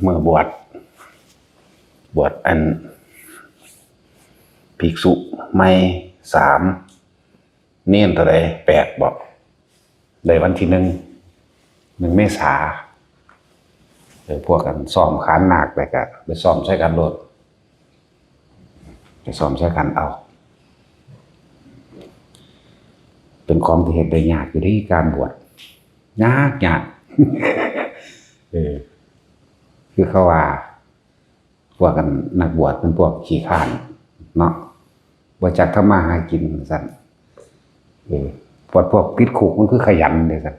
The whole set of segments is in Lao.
เมื่อบวช บวชอันภิกษุใหม่สาม เณรเท่าใด แปด บ่ ได้วันที่หนึ่ง หนึ่งเมษา เออ พวกกันซ้อมขานนาค แล้วก็ไปซ้อมใส่กันโลด ไปซ้อมใส่กันเอา เป็นของที่เฮ็ดได้ยากอยู่เด้ การบวช ยาก ยาก เออ คือเขาว่า พวกกันนักบวชเป็นพวกขี้คร้านเนาะ บ่จักทำมาหากินว่าซั่น เออ พวก พวกติดคุกมันคือขยันเด้ซั่น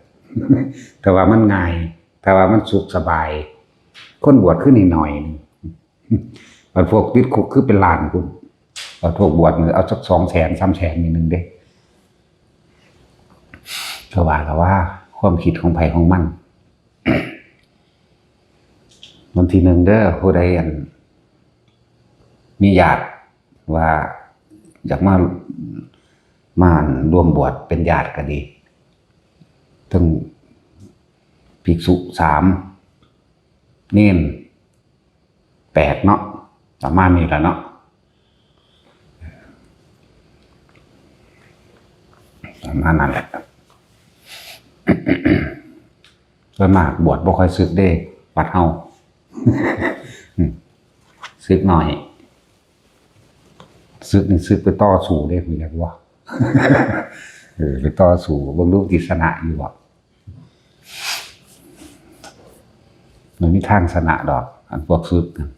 แต่ว่ามันง่าย แต่ว่ามันสุขสบาย คนบวชคือน้อยๆ หนึ่ง บัดพวกติดคุกคือเป็นล้านพุ้น บัดพวกบวชนี่เอาจักสองแสน สามแสน นี่หนึ่งเด้ ก็ว่า ก็ว่า ความคิดของไผของมัน วันที่หนึ่งเด้อ ผู้ใด อัน มีญาติว่าอยากมา มาร่วมบวชเป็นญาติก็ดี ทั้งภิกษุสาม เณรแปด เนาะ ประมาณนี้ล่ะเนาะ ประมาณนั้นแหละ ส่วนมากบวชบ่ค่อยสึกเด้ วัดเฮา อืม สึกน้อย สึกนี่สึกไปต่อสู้เด้ รู้จักบ่ เออ ไปต่อสู้ เบิ่งดูสิชนะอยู่บ่ มันมีทางชนะดอก อันพวกสึกนั่น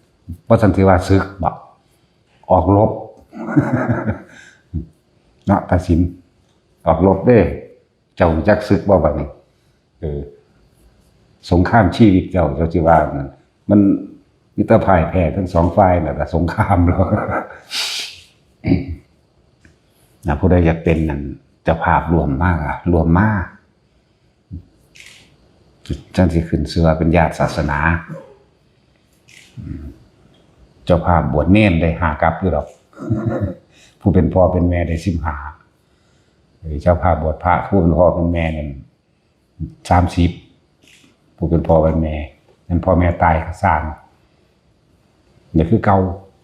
บ่ซั้นสิว่าสึกบ่ ออกรบ เนาะ ตาสิน ออกรบเด้ เจ้ารู้จักสึกบ่บัดนี้ เออ สงครามชีวิตเจ้า เจ้าสิว่านั่น มันมีแต่พ่ายแพ้ทั้งสองฝ่ายนั่นล่ะ สงครามแล้ว นะ ผู้ใดอยากเป็นนั่น เจ้าภาพร่วมมาก็ร่วมมา จั่งสิขึ้นชื่อว่าเป็นญาติศาสนา เจ้าภาพบวชเณรได้ห้ากัปอยู่ดอก ผู้เป็นพ่อเป็นแม่ได้สิบห้า เออ เจ้าภาพบวชพระ ผู้เป็นพ่อเป็นแม่นั่น สามสิบ ผู้เป็นพ่อเป็นแม่ แม่นพ่อแม่ตายก็ซ่าง ได้คือเก่า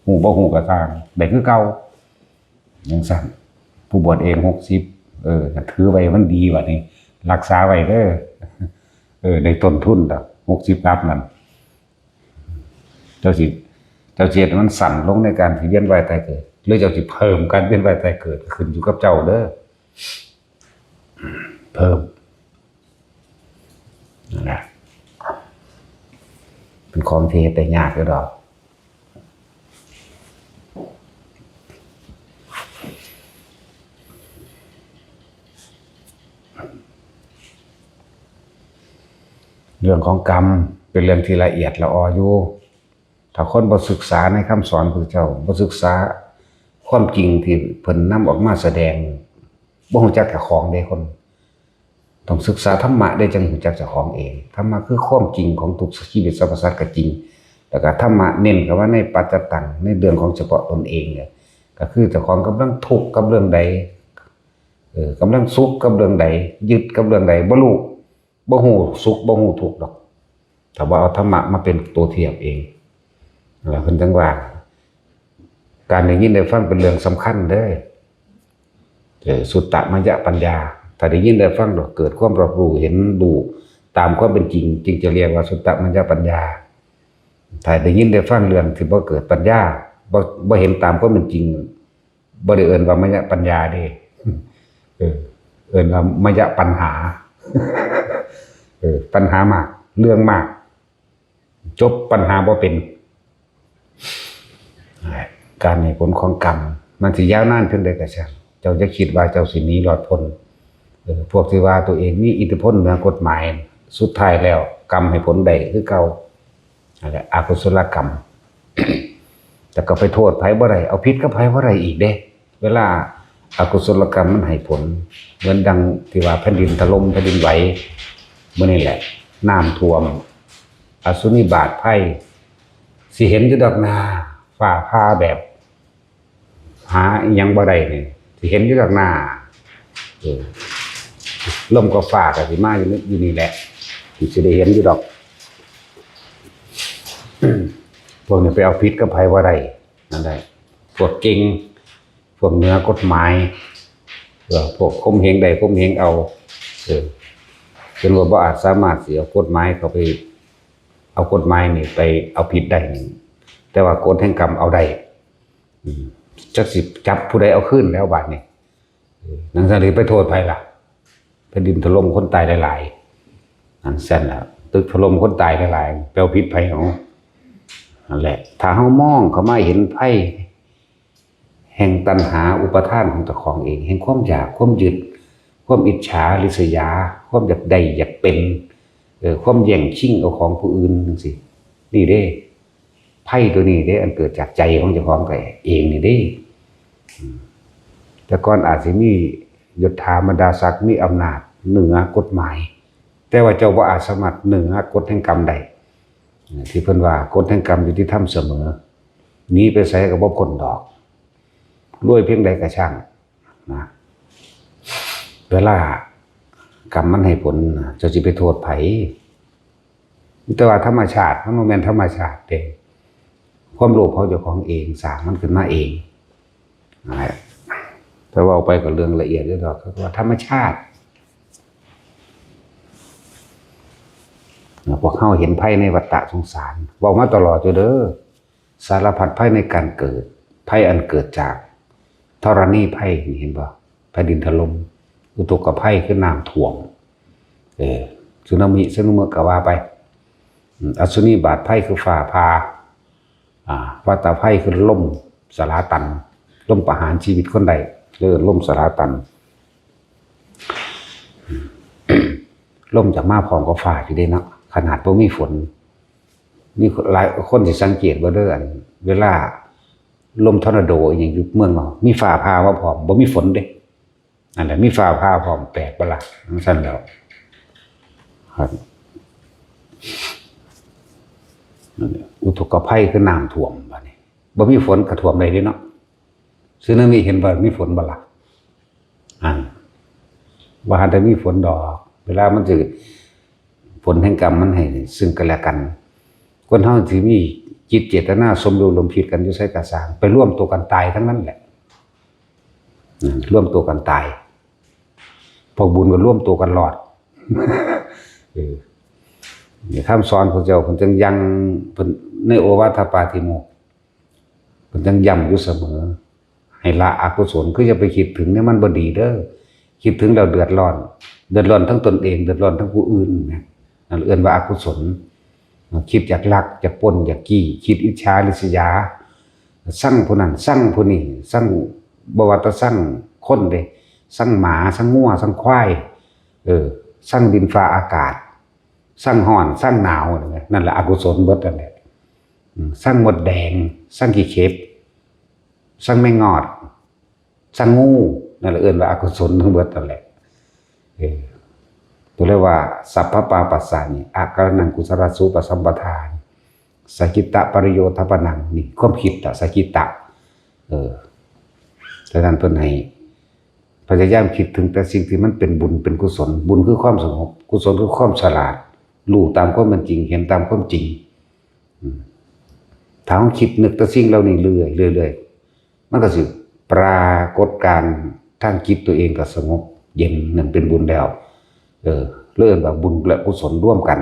ฮู้บ่ฮู้ก็ซ่าง ได้คือเก่า จั่งซั้น ผู้บวชเอง หกสิบ เออ ถือไว้มันดีบัดนี้ รักษาไว้เด้อ เออ ได้ต้นทุนดอก หกสิบ กัปนั่น เจ้าสิ เจ้าสิเฮ็ดให้มันสั้นลงในการที่เวียนว่ายตายเกิด หรือเจ้าสิเพิ่มการเวียนว่ายตายเกิด ขึ้นอยู่กับเจ้าเด้อ เพิ่ม นั่นแหละ เป็นของที่เฮ็ดได้ยากอยู่ดอก เรื่องของกรรมเป็นเรื่องที่ละเอียดละอออยู่ ถ้าคนบ่ศึกษาในคำสอนพุทธเจ้า บ่ศึกษาความจริงที่เพิ่นนำออกมาแสดง บ่รู้จักเจ้าของเด้คน ต้องศึกษาธรรมะเด้ จั่งรู้จักเจ้าของเอง ธรรมะคือความจริงของทุกชีวิตสรรพสัตว์ก็จริง แล้วก็ธรรมะเน้นเข้ามาในปัจจตัง ในเรื่องของเฉพาะตนเองเนี่ย ก็คือเจ้าของกำลังทุกข์กับเรื่องใด เออ กำลังสุขกับเรื่องใด ยึดกับเรื่องใด บ่รู้ บ่ฮู้สุข บ่ฮู้ทุกข์ดอก ถ้าบ่เอาธรรมะมาเป็นตัวเทียบเอง แล้วเพิ่นจั่งว่า การได้ยินได้ฟังเป็นเรื่องสำคัญเด้อ เออ สุตตมยปัญญา ถ้าได้ยินได้ฟังแล้วเกิดความรับรู้ เห็นรู้ตามความเป็นจริง จึงจะเรียกว่าสุตตมยปัญญา ถ้าได้ยินได้ฟังเรื่องที่บ่เกิดปัญญา บ่ บ่เห็นตามความเป็นจริง บ่ได้เอิ้นว่ามยปัญญาเด้ เออ เอิ้นว่ามยปัญหา เออ ปัญหามาก เรื่องมาก จบปัญหาบ่เป็น การให้ผลของกรรม มันสิยาวนานเพียงใดก็ช่าง เจ้าอย่าคิดว่าเจ้าสิหนีรอดพ้น เออ พวกที่ว่าตัวเองมีอิทธิพลเหนือกฎหมาย สุดท้ายแล้วกรรมให้ผลได้คือเก่า นั่นแหละ อกุศลกรรม แต่ก็ไปโทษไผบ่ได้ เอาผิดกับไผบ่ได้อีกเด้ เวลาอกุศลกรรมมันให้ผล เหมือนดังที่ว่าแผ่นดินถล่ม แผ่นดินไหว มื้อนี้แหละ น้ำท่วม อสุนิบาตภัย สิเห็นอยู่ดอกนา ฟ้าผ่าแบบ หาอิหยังบ่ได้นี่ สิเห็นอยู่ดอกนา เออ ลมกับฟ้าก็สิมาอยู่นี่ อยู่นี่แหละ สิได้เห็นอยู่ดอก ພວກນີ້ໄປເອົາຜິດກັບໃຜບໍ່ໄດ້ ນັ້ນແຫຼະ ພວກເກັ່ງ ພວກເໜືອກົດໝາຍ ເອີ ພວກຂົ່ມເຫງໄດ້ຂົ່ມເຫງເອົາ ເອີ ຈົນວ່າບໍ່ອາດສາມາດຊິເອົາກົດໝາຍເຂົ້າໄປ ເອົາກົດໝາຍນີ້ໄປເອົາຜິດໄດ້ນີ້ ແຕ່ວ່າກົດແຫ່ງກຳເອົາໄດ້ ອືມ ຈັກຊິຈັບຜູ້ໃດເອົາຄືນແລ້ວບາດນີ້ ເອີ ຈັ່ງຊັ້ນຊິໄປໂທດໃຜລະ? ແຜ່ນດິນຖະຫຼົ່ມຄົນຕາຍຫຼາຍໆ ອັນຊັ້ນລະ ຕຶກຖະຫຼົ່ມຄົນຕາຍຫຼາຍໆ ແປວຜິດໃຜເອົາ? ນັ້ນແຫຼະ ຖ້າເຮົາມອງເຂົ້າມາເຫັນໄພແຫ່ງຕັນຫາອຸປາທານຂອງເຈົ້າຂອງເອງ ແຫ່ງຄວາມຢາກ ຄວາມຍຶດ ຄວາມອິດສາລິສຍາ ຄວາມຢາກໄດ້ຢາກເປັນ ເອີ ຄວາມແຍ່ງຊິງເອົາຂອງຜູ້ອື່ນຈັ່ງຊີ້ ນີ້ເດ້ ໄພຕົວນີ້ເດ້ ອັນເກີດຈາກໃຈຂອງເຈົ້າຂອງເອງນີ້ເດ້ ອືມ ແຕ່ກ່ອນອາດຊິມີຍົດຖາບັນດາສັກ ມີອຳນາດເໜືອກົດໝາຍ ແຕ່ວ່າເຈົ້າບໍ່ອາດສາມາດເໜືອກົດແຫ່ງກຳໄດ້ ທີ່ເພິ່ນວ່າກົດແຫ່ງກຳຍຸຕິທຳສະເໝີ ໜີໄປໃສກໍບໍ່ພົ້ນດອກ ລວຍພຽງໃດກໍຊ່າງ ນະ ເວລາກຳມັນໃຫ້ຜົນ ເຈົ້າຊິໄປໂທດໃຜ? ມີແຕ່ວ່າທຳມະຊາດ ມັນບໍ່ແມ່ນທຳມະຊາດເດ້ ຄວາມໂລບຂອງເຈົ້າຂອງເອງ ສ້າງມັນຂຶ້ນມາເອງ ນັ້ນແຫຼະ ແຕ່ເວົ້າໄປກໍເລື່ອງລະອຽດເດ້ດອກ ເຂົາວ່າທຳມະຊາດ ພວກເຮົາເຫັນໄພໃນວັດຕະສົງສານ ເວົ້າມາຕະຫຼອດຢູ່ເດີ ສາລະພັດໄພໃນການເກີດ ໄພອັນເກີດຈາກທໍລະນີໄພນີ້ ເຫັນບໍ່? ແຜ່ນດິນຖະຫຼົ່ມ ອຸທົກກະໄພຄືນ້ຳຖ້ວມ ເອີ ສຸນາມິ ສຸນາມິກະວ່າໄປ ອືມ ອັສຊຸນີບາດໄພຄືຟ້າຜ່າ ອາ ວາຕະໄພຄືລົມສະຫຼາຕັນ ລົມປະຫານຊີວິດຄົນໄດ້ ເອີ້ນລົມສະຫຼາຕັນ ລົມຈະມາພ້ອມກັບຟ້າຢູ່ເດ້ເນາະ ຂະໜາດບໍ່ມີຝົນ ມີຫຼາຍຄົນຊິສັງເກດເບິ່ງເດີ ອັນເວລາລົມທໍນາໂດອີ່ຫຍັງຢູ່ເມືອງເຮົາ ມີຟ້າຜ່າມາພ້ອມ ບໍ່ມີຝົນເດ້ ນັ້ນແຫຼະ ມີຟ້າຜ່າພ້ອມ ແປກບໍ່ລະ? ຈັ່ງຊັ້ນແລ້ວ ອາ ອຸທົກກະໄພຄືນ້ຳຖ້ວມ ບາດນີ້ບໍ່ມີຝົນກໍຖ້ວມໄດ້ເດ້ເນາະ ສຸນາມິເຫັນບໍ່ ມີຝົນບໍ່ລະ? ອັນ ບໍ່ທັນໄດ້ມີຝົນດອກ ເວລາມັນຊິ ຜົນແຫ່ງກຳມັນໃຫ້ຊຶ່ງກັນແລະກັນ ຄົນເຮົາຊິມີຈິດເຈດຕະນາສົມຮູ້ຮ່ວມຄິດກັນຢູ່ໃສກໍຊ່າງ ໄປລວມໂຕກັນຕາຍທັງນັ້ນແຫຼະ ອືມ ລວມໂຕກັນຕາຍ ພວກບຸນກໍລວມໂຕກັນລອດ ເອີ ຄຳສອນຂອງເຈົ້າເພິ່ນຈັ່ງຍັງ ເພິ່ນໃນໂອວາທະປາຕິໂມກ ເພິ່ນຈັ່ງຢ້ຳຢູ່ສະເໝີ ໃຫ້ລະອະກຸສົນ ຄືຢ່າໄປຄິດເຖິງແນວມັນບໍ່ດີເດີ ຄິດເຖິງແລ້ວເດືອດຮ້ອນ ເດືອດຮ້ອນທັງຕົນເອງ ເດືອດຮ້ອນທັງຜູ້ອື່ນນະ ນັ້ນເອີ້ນວ່າອະກຸສົນ ຄິດຢາກລັກ ຢາກປຸ້ນ ຢາກຈີ້ ຄິດອິດສາລິສຍາ ຊັງຜູ້ນັ້ນ ຊັງຜູ້ນີ້ ຊັງ ບໍ່ວ່າແຕ່ຊັງຄົນເດ້ ຊັງໝາ ຊັງງົວ ຊັງຄວາຍ ເອີ ຊັງດິນຟ້າອາກາດ ຊັງຮ້ອນ ຊັງໜາວ ນັ້ນແຫຼະອະກຸສົນເບິດນັ້ນແຫຼະ ອືມ ຊັງມົດແດງ ຊັງຂີ້ເຂັບ ຊັງແມງງອດ ຊັງງູ ນັ້ນລະເອີ້ນວ່າອະກຸສົນທັງເບິດນັ້ນແຫຼະ ເອີ ຕົວເລີຍວ່າ ສັບພະປາປັດສານິ ອະກາລະນັງ ກຸສະລະສູປະສຳປະທາ ສະກິດຕະປະລິໂຍທະປະນັງ ນີ້ຄວາມຄິດຕະ ສະກິດຕະ ເອີ ສະນັ້ນເພິ່ນໃຫ້ພະຍາຍາມຄິດເຖິງແຕ່ສິ່ງທີ່ມັນເປັນບຸນເປັນກຸສົນ ບຸນຄືຄວາມສະຫງົບ ກຸສົນຄືຄວາມສະຫຼາດ ຮູ້ຕາມຄວາມເປັນຈິງ ເຫັນຕາມຄວາມຈິງ ອືມ ຖ້າເຮົາຄິດນຶກແຕ່ສິ່ງເຫຼົ່ານີ້ເລື້ອຍໆ ເລື້ອຍໆ ມັນກໍຊິປາກົດການທາງຈິດຕົວເອງກໍສະຫງົບເຢັນ ນັ້ນເປັນບຸນແລ້ວ ເອີ ເອີ້ນວ່າບຸນແລະກຸສົນລວມກັນ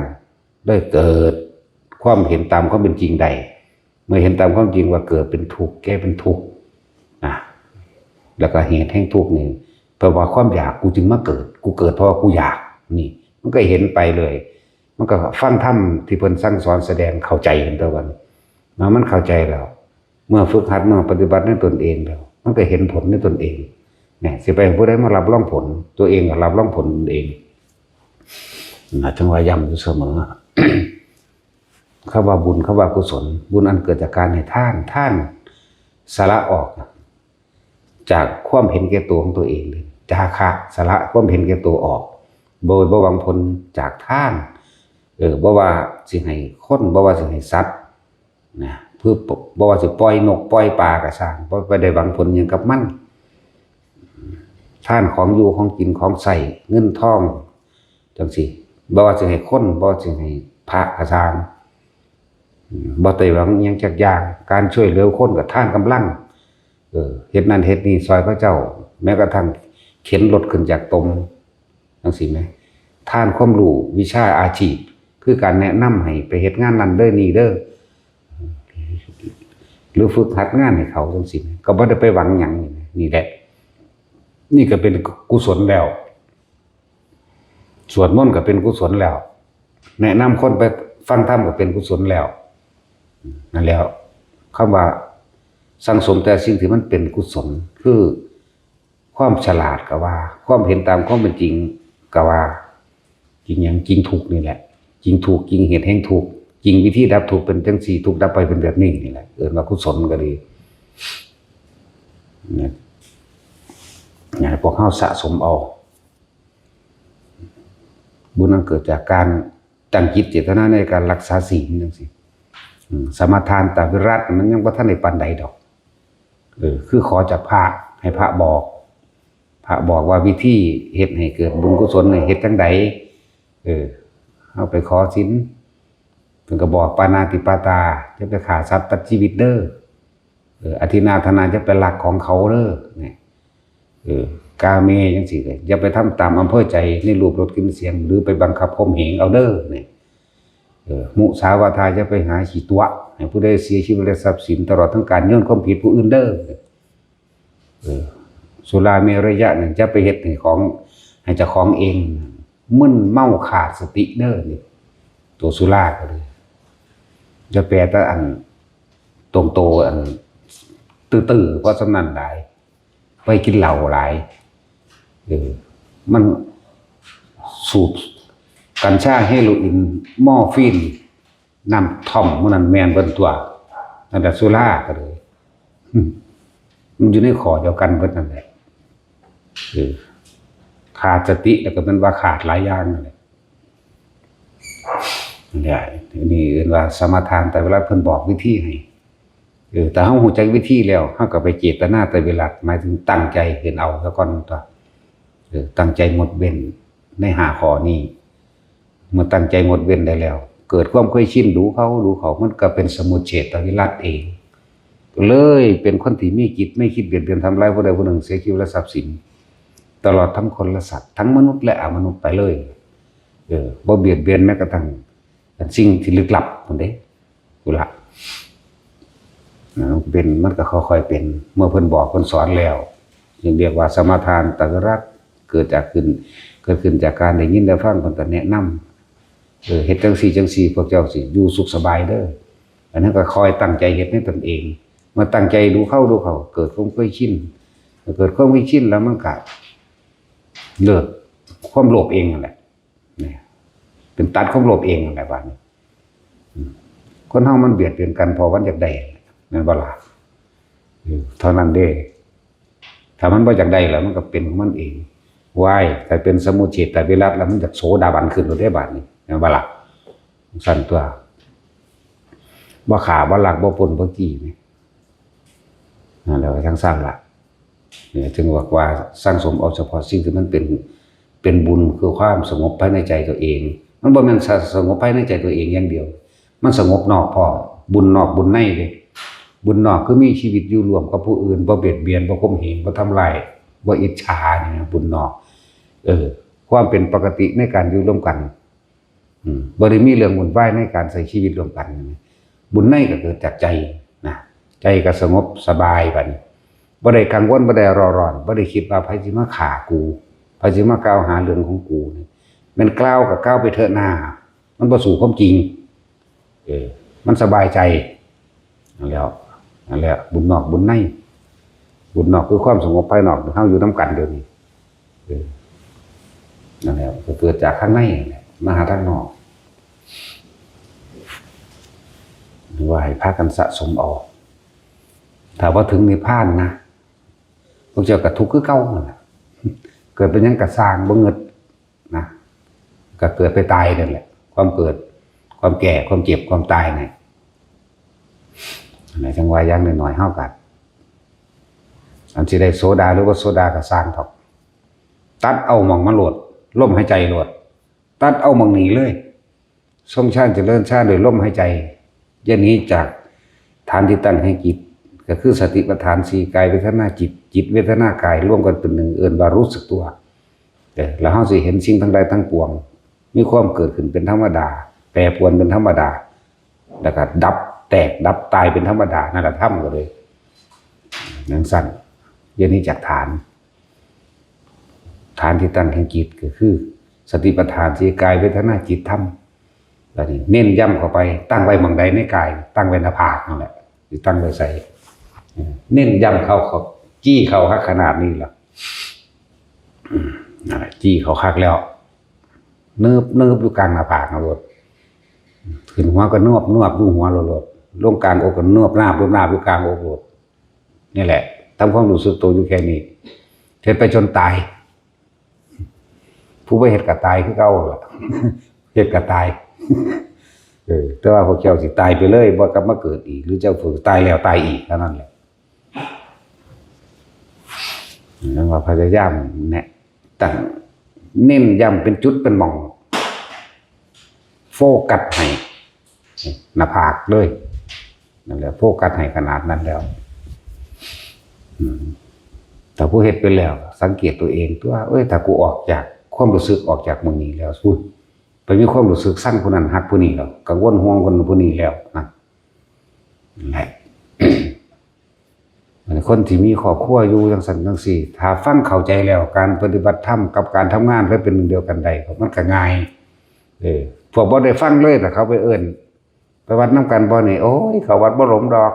ໄດ້ເກີດຄວາມເຫັນຕາມຄວາມເປັນຈິງໄດ້ ເມື່ອເຫັນຕາມຄວາມຈິງວ່າເກີດເປັນທຸກ ແກ່ເປັນທຸກນະ ແລ້ວກໍເຫດແຫ່ງທຸກນີ້ ເພາະວ່າຄວາມຢາກ ກູຈຶ່ງມາເກີດ ກູເກີດເພາະວ່າກູຢາກ ນີ້ ມັນກໍເຫັນໄປເລີຍ ມັນກໍຟັງທຳທີ່ເພິ່ນສັ່ງສອນສະແດງເຂົ້າໃຈເຫັນຕົວກັນ ເມື່ອມັນເຂົ້າໃຈແລ້ວ ເມື່ອຝຶກຫັດ ເມື່ອປະຕິບັດໃນຕົນເອງແລ້ວ ມັນກໍເຫັນຜົນໃນຕົນເອງ ແມ່ນ ຊິໄປໃຫ້ຜູ້ໃດມາຮັບຮອງຜົນ ຕົວເອງກໍຮັບຮອງຜົນຕົນເອງ ນະ ຈຶ່ງວ່າຢ້ຳຢູ່ສະເໝີ ຄຳວ່າບຸນ ຄຳວ່າກຸສົນ ບຸນອັນເກີດຈາກການໃຫ້ທານ ທານສະຫຼະອອກຈາກຄວາມເຫັນແກ່ໂຕຂອງຕົວເອງເລີຍ ຈາຄະ ສະຫຼະຄວາມເຫັນແກ່ໂຕອອກ ບໍ່ ບໍ່ຫວັງຜົນຈາກທານ ເອີ ບໍ່ວ່າຊິໃຫ້ຄົນ ບໍ່ວ່າຊິໃຫ້ສັດ ນະ ຄືບໍ່ວ່າຊິປ່ອຍນົກປ່ອຍປາກໍຊ່າງ ບໍ່ໄປໄດ້ຫວັງຜົນຫຍັງກັບມັນ ທານຂອງຢູ່ຂອງກິນຂອງໃຊ້ເງິນທອງຈັ່ງຊີ້ ບໍ່ວ່າຊິໃຫ້ຄົນ ບໍ່ວ່າຊິໃຫ້ພະກໍຊ່າງ ບໍ່ໄດ້ຫວັງຫຍັງຈັກຢ່າງ. ການຊ່ວຍເຫຼືອຄົນກໍທານກຳລັງ ເອີ ເຮັດນັ້ນເຮັດນີ້ຊ່ອຍເຂົາເຈົ້າ ແມ້ກະທັ່ງເຂັນລົດຂຶ້ນຈາກຕົມ ຈັ່ງຊີ້ແໝ່. ທານຄວາມຮູ້ວິຊາອາຊີບ ຄືການແນະນຳໃຫ້ໄປເຮັດງານນັ້ນເດີນີ້ເດີ ຫຼືຝຶກຫັດງານໃຫ້ເຂົາ ຈັ່ງຊີ້ແໝ່. ກໍບໍ່ໄດ້ໄປຫວັງຫຍັງ. ນີ້ແຫຼະ ນີ້ກໍເປັນກຸສົນແລ້ວ. ສວດມົນກໍເປັນກຸສົນແລ້ວ, ແນະນຳຄົນໄປຟັງທຳກໍເປັນກຸສົນແລ້ວ. ນັ້ນແຫຼະ ຄຳວ່າສັງສົມແຕ່ສິ່ງທີ່ມັນເປັນກຸສົນ ຄືຄວາມສະຫຼາດກໍວ່າ, ຄວາມເຫັນຕາມຄວາມເປັນຈິງກໍວ່າ, ຈິງຫຍັງ? ຈິງທຸກນີ້ແຫຼະ, ຈິງທຸກ, ຈິງເຫດແຫ່ງທຸກ, ຈິງວິທີດັບທຸກເປັນຈັ່ງຊີ້, ທຸກດັບໄປເປັນແບບນີ້, ນີ້ແຫຼະ ເອີ້ນວ່າກຸສົນກໍດີ. ໃຫ້ພວກເຮົາສະສົມເອົາ. ບຸນນັ້ນເກີດຈາກການຕັ້ງຈິດເຈດຕະນາໃນການລັກສາສິນ ຈັ່ງຊີ້. ອືມ ສະມາທານຕະວິລັດ ມັນຍັງບໍ່ທັນໄດ້ປານໃດດອກ. ເອີ ຄືຂໍຈາກພະ ໃຫ້ພະບອກ, ພະບອກວ່າວິທີເຮັດໃຫ້ເກີດບຸນກຸສົນນີ້ເຮັດຈັ່ງໃດ? ເອີ ເຮົາໄປຂໍສິນ ເພິ່ນກໍບອກ ປານາຕິປາຕາ ຢ່າໄປຂ້າສັດຕັດຊີວິດເດີ. ເອີ ອະທິນາທານາ ຢ່າໄປລັກຂອງເຂົາເດີ ນີ້. ເອີ ກາເມ ຈັ່ງຊີ້ເດີ ຢ່າໄປທຳຕາມອຳເພີໃຈໃນຮູບ ລົດ ກິ່ນ ສຽງ ຫຼືໄປບັງຄັບຂົ່ມເຫງເອົາເດີ ນີ້. ເອີ ມຸສາວາທາ ຢ່າໄປຫາຂີ້ຕົວະ ໃຫ້ຜູ້ໃດເສຍຊີວິດ ແລະ ຊັບສິນ ຕະຫຼອດທັງການໂຍນຄວາມຜິດຜູ້ອື່ນເດີ. ເອີ ສຸລາເມລະຍະນັ້ນ ຢ່າໄປເຮັດໃຫ້ຂອງ ໃຫ້ເຈົ້າຂອງເອງມຶນເມົາຂາດສະຕິເດີ ນີ້. ໂຕສຸລາກໍດີ ຢ່າແປແຕ່ອັນຕົງໂຕອັນຕື້ໆ ເພາະສ່ຳນັ້ນຫຼາຍ, ໄປກິນເຫຼົ້າຫຼາຍ. ເອີ ມັນສູບກັນຊາ ເຮໂຣອິນ ມໍຟີນ ນ້ຳທ່ອມ ໝູ່ນັ້ນແມ່ນເບິດຕົວະ. ນັ້ນແຫຼະ ສຸລາກໍເລີຍ ມັນຢູ່ໃນຂໍ້ດຽວກັນເບິດນັ້ນແຫຼະ. ເອີ ຂາດສະຕິ ແລ້ວກໍແມ່ນວ່າຂາດຫຼາຍຢ່າງນັ້ນແຫຼະ. ອັນນີ້ເອີ້ນວ່າສະມາທານໄຕຣະວິລັດ ເພິ່ນບອກວິທີໃຫ້. ເອີ ຖ້າເຮົາຮູ້ຈັກວິທີແລ້ວ ເຮົາກໍໄປເຈດຕະນາໄຕຣະວິລັດ ໝາຍເຖິງຕັ້ງໃຈເຫັນເອົາຊະກ່ອນຕົວະ. ເອີ ຕັ້ງໃຈງົດເວັ້ນໃນຫ້າຂໍ້ນີ້. ເມື່ອຕັ້ງໃຈງົດເວັ້ນໄດ້ແລ້ວ ເກີດຄວາມເຄີຍຊິນ ດູເຂົ້າ ດູເຂົ້າ ມັນກໍເປັນສະມຸດເສດຕະວິລັດເອງ. ກໍເລີຍເປັນຄົນທີ່ມີຈິດ ມີຄິດບຽດບຽນທຳລາຍຜູ້ໃດຜູ້ໜຶ່ງ ເສຍຊີວິດ ແລະ ຊັບສິນ ຕະຫຼອດທັງຄົນ ແລະ ສັດ ທັງມະນຸດ ແລະ ອະມະນຸດໄປເລີຍ. ເອີ ບໍ່ບຽດບຽນແມ້ກະທັ່ງ ອັນສິ່ງທີ່ລຶກລັບພຸ້ນເດ້ ພຸ້ນລະ. ເປັນ ມັນກໍຄ່ອຍໆເປັນ ເມື່ອເພິ່ນບອກເພິ່ນສອນແລ້ວ ຈຶ່ງຮຽກວ່າສະມາທານຕະວິລັດ ເກີດຈາກຂຶ້ນ ເກີດຂຶ້ນຈາກການໄດ້ຍິນໄດ້ຟັງ ເພິ່ນກໍແນະນຳ ເອີ ເຮັດຈັ່ງຊີ້ຈັ່ງຊີ້ ພວກເຈົ້າຊິຢູ່ສຸກສະບາຍເດີ. ອັນນັ້ນກໍຄ່ອຍຕັ້ງໃຈເຮັດໃນຕົນເອງ. ເມື່ອຕັ້ງໃຈດູເຂົ້າ ດູເຂົ້າ ເກີດຄວາມເຄີຍຊິນ. ເມື່ອເກີດຄວາມເຄີຍຊິນແລ້ວ ມັນກໍເລີກຄວາມໂລບເອງນັ້ນແຫຼະ. ນີ້ ເປັນຕັດຄວາມໂລບເອງນັ້ນແຫຼະບາດນີ້. ອືມ ຄົນເຮົາມັນບຽດບຽນກັນ ເພາະມັນຢາກໄດ້ ແມ່ນບໍ່ລະ? ເອີ ເທົ່ານັ້ນເດ້. ຖ້າມັນບໍ່ຢາກໄດ້ລະ ມັນກໍເປັນຂອງມັນເອງ. ວ້າຍ ຖ້າເປັນສະມຸດເສດຕະວິລັດລະ ມັນຢາກໂສດາບັນຂຶ້ນໂລດເດ້ບາດນີ້ ແມ່ນບໍ່ລະ? ຊັ້ນຕົວະ ບໍ່ຂ້າ ບໍ່ລັກ ບໍ່ປຸ້ນ ບໍ່ຈີ້ນີ້. ນັ້ນແຫຼະ ວ່າຈັ່ງຊັ້ນລະ. ເອີ ຈຶ່ງບອກວ່າສັງສົມເອົາສະເພາະສິ່ງທີ່ມັນເປັນ ເປັນບຸນ ຄືຄວາມສະຫງົບພາຍໃນໃຈຕົວເອງ. ມັນບໍ່ແມ່ນສະ ສະຫງົບພາຍໃນໃຈຕົວເອງຢ່າງດຽວ, ມັນສະຫງົບນອກພ້ອມ. ບຸນນອກບຸນໃນເດ້. ບຸນນອກຄືມີຊີວິດຢູ່ຮ່ວມກັບຜູ້ອື່ນ, ບໍ່ບຽດບຽນ, ບໍ່ຂົ່ມເຫງ, ບໍ່ທຳລາຍ, ບໍ່ອິດສາ, ນີ້ນະ ບຸນນອກ. ເອີ ຄວາມເປັນປົກກະຕິໃນການຢູ່ຮ່ວມກັນ. ອືມ ບໍ່ໄດ້ມີເລື່ອງວຸ່ນວາຍໃນການໃຊ້ຊີວິດຮ່ວມກັນ. ບຸນໃນກໍເກີດຈາກໃຈນະ, ໃຈກໍສະຫງົບສະບາຍບັດນີ້. ບໍ່ໄດ້ກັງວົນ, ບໍ່ໄດ້ເຮົາະຮ້ອນ, ບໍ່ໄດ້ຄິດວ່າໃຜຊິມາຂ້າກູ, ໃຜຊິມາກ່າວຫາເລື່ອງຂອງກູນີ້. ແມ່ນກ່າວກໍກ່າວໄປເຖາະນາ, ມັນບໍ່ສູ້ຄວາມຈິງ. ເອີ ມັນສະບາຍໃຈ. ນັ້ນແຫຼະ ນັ້ນແຫຼະ ບຸນນອກບຸນໃນ. ບຸນນອກຄືຄວາມສະຫງົບພາຍນອກ, ເຮົາຢູ່ນຳກັນດຽວນີ້. ເອີ ນັ້ນແຫຼະ ກໍເກີດຈາກທາງໃນນັ້ນແຫຼະ ມາຫາທາງນອກ. ວ່າໃຫ້ພາກັນສະສົມເອົາ. ຖ້າບໍ່ເຖິງນິບພານນະ, ພວກເຈົ້າກໍທຸກຄືເກົ່ານັ້ນແຫຼະ. ເກີດເປັນຫຍັງກໍຊ່າງ, ບໍ່ງຶດ. ນະ ກໍເກີດໄປຕາຍນັ້ນແຫຼະ. ຄວາມເກີດ, ຄວາມແກ່, ຄວາມເຈັບ, ຄວາມຕາຍນີ້. ອັນນີ້ຈັ່ງວ່າຢ່າງໜ້ອຍໆ ເຮົາກໍ ອັນຊິໄດ້ໂສດາ ຫຼື ບໍ່ໂສດາກໍຊ່າງເຖາະ, ຕັດເອົາໝ່ອງມັນໂລດ, ລົມຫາຍໃຈໂລດ, ຕັດເອົາໝ່ອງນີ້ເລີຍ. ຊົງຊານຈະເລີນຊານດ້ວຍລົມຫາຍໃຈ. ຢ່າໜີຈາກຖານທີ່ຕັ້ງແຫ່ງຈິດ ກໍຄືສະຕິປັດຖານສີ່ ກາຍເວທະນາຈິດ ຈິດເວທະນາກາຍ ລວມກັນເປັນໜຶ່ງ ເອີ້ນວ່າຮູ້สึກຕົວ. ເອີ ແລ້ວເຮົາຊິເຫັນສິ່ງທັງຫຼາຍທັງປວງ ມີຄວາມເກີດຂຶ້ນເປັນທຳມະດາ ແປປວນເປັນທຳມະດາ ແລ້ວກໍດັບແຕກດັບຕາຍເປັນທຳມະດາ ນັ້ນລະທຳກໍເລີຍຈັ່ງຊັ້ນ. ຢ່າໜີຈາກຖານ ຖານທີ່ຕັ້ງແຫ່ງຈິດ ກໍຄືສະຕິປັດຖານສີ່ ກາຍເວທະນາຈິດທຳ. ບາດນີ້ເນັ້ນຢ້ຳເຂົ້າໄປ ຕັ້ງໄວ້ໝ່ອງໃດໃນກາຍ? ຕັ້ງໄວ້ໜ້າຜາກນັ້ນແຫຼະ. ຊິຕັ້ງໄວ້ໃສ? ເນັ້ນຢ້ຳເຂົ້າ ເຂົ້າ ຈີ້ເຂົ້າຄັກຂະໜາດນີ້ລະ ນັ້ນແຫຼະ ຈີ້ເຂົ້າຄັກແລ້ວ ເນີບໆຢູ່ກາງໜ້າຜາກເຮົາໂລດ. ຂຶ້ນຫົວກໍນວບໆຢູ່ຫົວເຮົາໂລດ. ລົງກາງອົກກໍນວບນາບໆຢູ່ກາງອົກໂລດ. ນີ້ແຫຼະ ທຳຄວາມຮູ້ສຶກໂຕຢູ່ແຄ່ນີ້ ເຮັດໄປຈົນຕາຍ. ຜູ້ບໍ່ເຮັດກໍຕາຍຄືເກົ່າລະ ເຮັດກໍຕາຍ. ເອີ ແຕ່ວ່າພວກເຈົ້າຊິຕາຍໄປເລີຍ ບໍ່ກັບມາເກີດອີກ ຫຼືເຈົ້າຜູ້ຕາຍແລ້ວຕາຍອີກ ເທົ່ານັ້ນແຫຼະ. ນັ້ນວ່າພະຍາຍາມແນະ ຕັ້ງ ເນັ້ນຢ້ຳເປັນຈຸດເປັນໝ່ອງ ໂຟກັສໃຫ້ໜ້າຜາກເລີຍ. ນັ້ນແຫຼະ ໂຟກັສໃຫ້ຂະໜາດນັ້ນແລ້ວ ອືມ ຖ້າຜູ້ເຮັດເປັນແລ້ວ ສັງເກດຕົວເອງຕົວະ ເອີຍ ຖ້າກູອອກຈາກຄວາມຮູ້ສຶກ ອອກຈາກໝ່ອງນີ້ແລ້ວ ພຸ້ນ ໄປມີຄວາມຮູ້ສຶກຊັງຜູ້ນັ້ນ ຮັກຜູ້ນີ້ແລ້ວ ກັງວົນຫ່ວງຄົນຜູ້ນີ້ແລ້ວ ນັ້ນແຫຼະ. ອັນຄົນທີ່ມີຄອບຄົວຢູ່ຈັ່ງຊັ້ນຈັ່ງຊີ້ ຖ້າຟັງເຂົ້າໃຈແລ້ວ ການປະຕິບັດທຳກັບການທຳງານ ແລະ ເປັນໜຶ່ງດຽວກັນໄດ້ ມັນກໍງ່າຍ. ເອີ ພວກບໍ່ໄດ້ຟັງເລີຍ ຖ້າເຂົາໄປເອີ້ນ ໄປວັດນຳກັນບໍ່ນີ້? ໂອ້ຍ ເຂົ້າວັດບໍ່ຫຼົງດອກ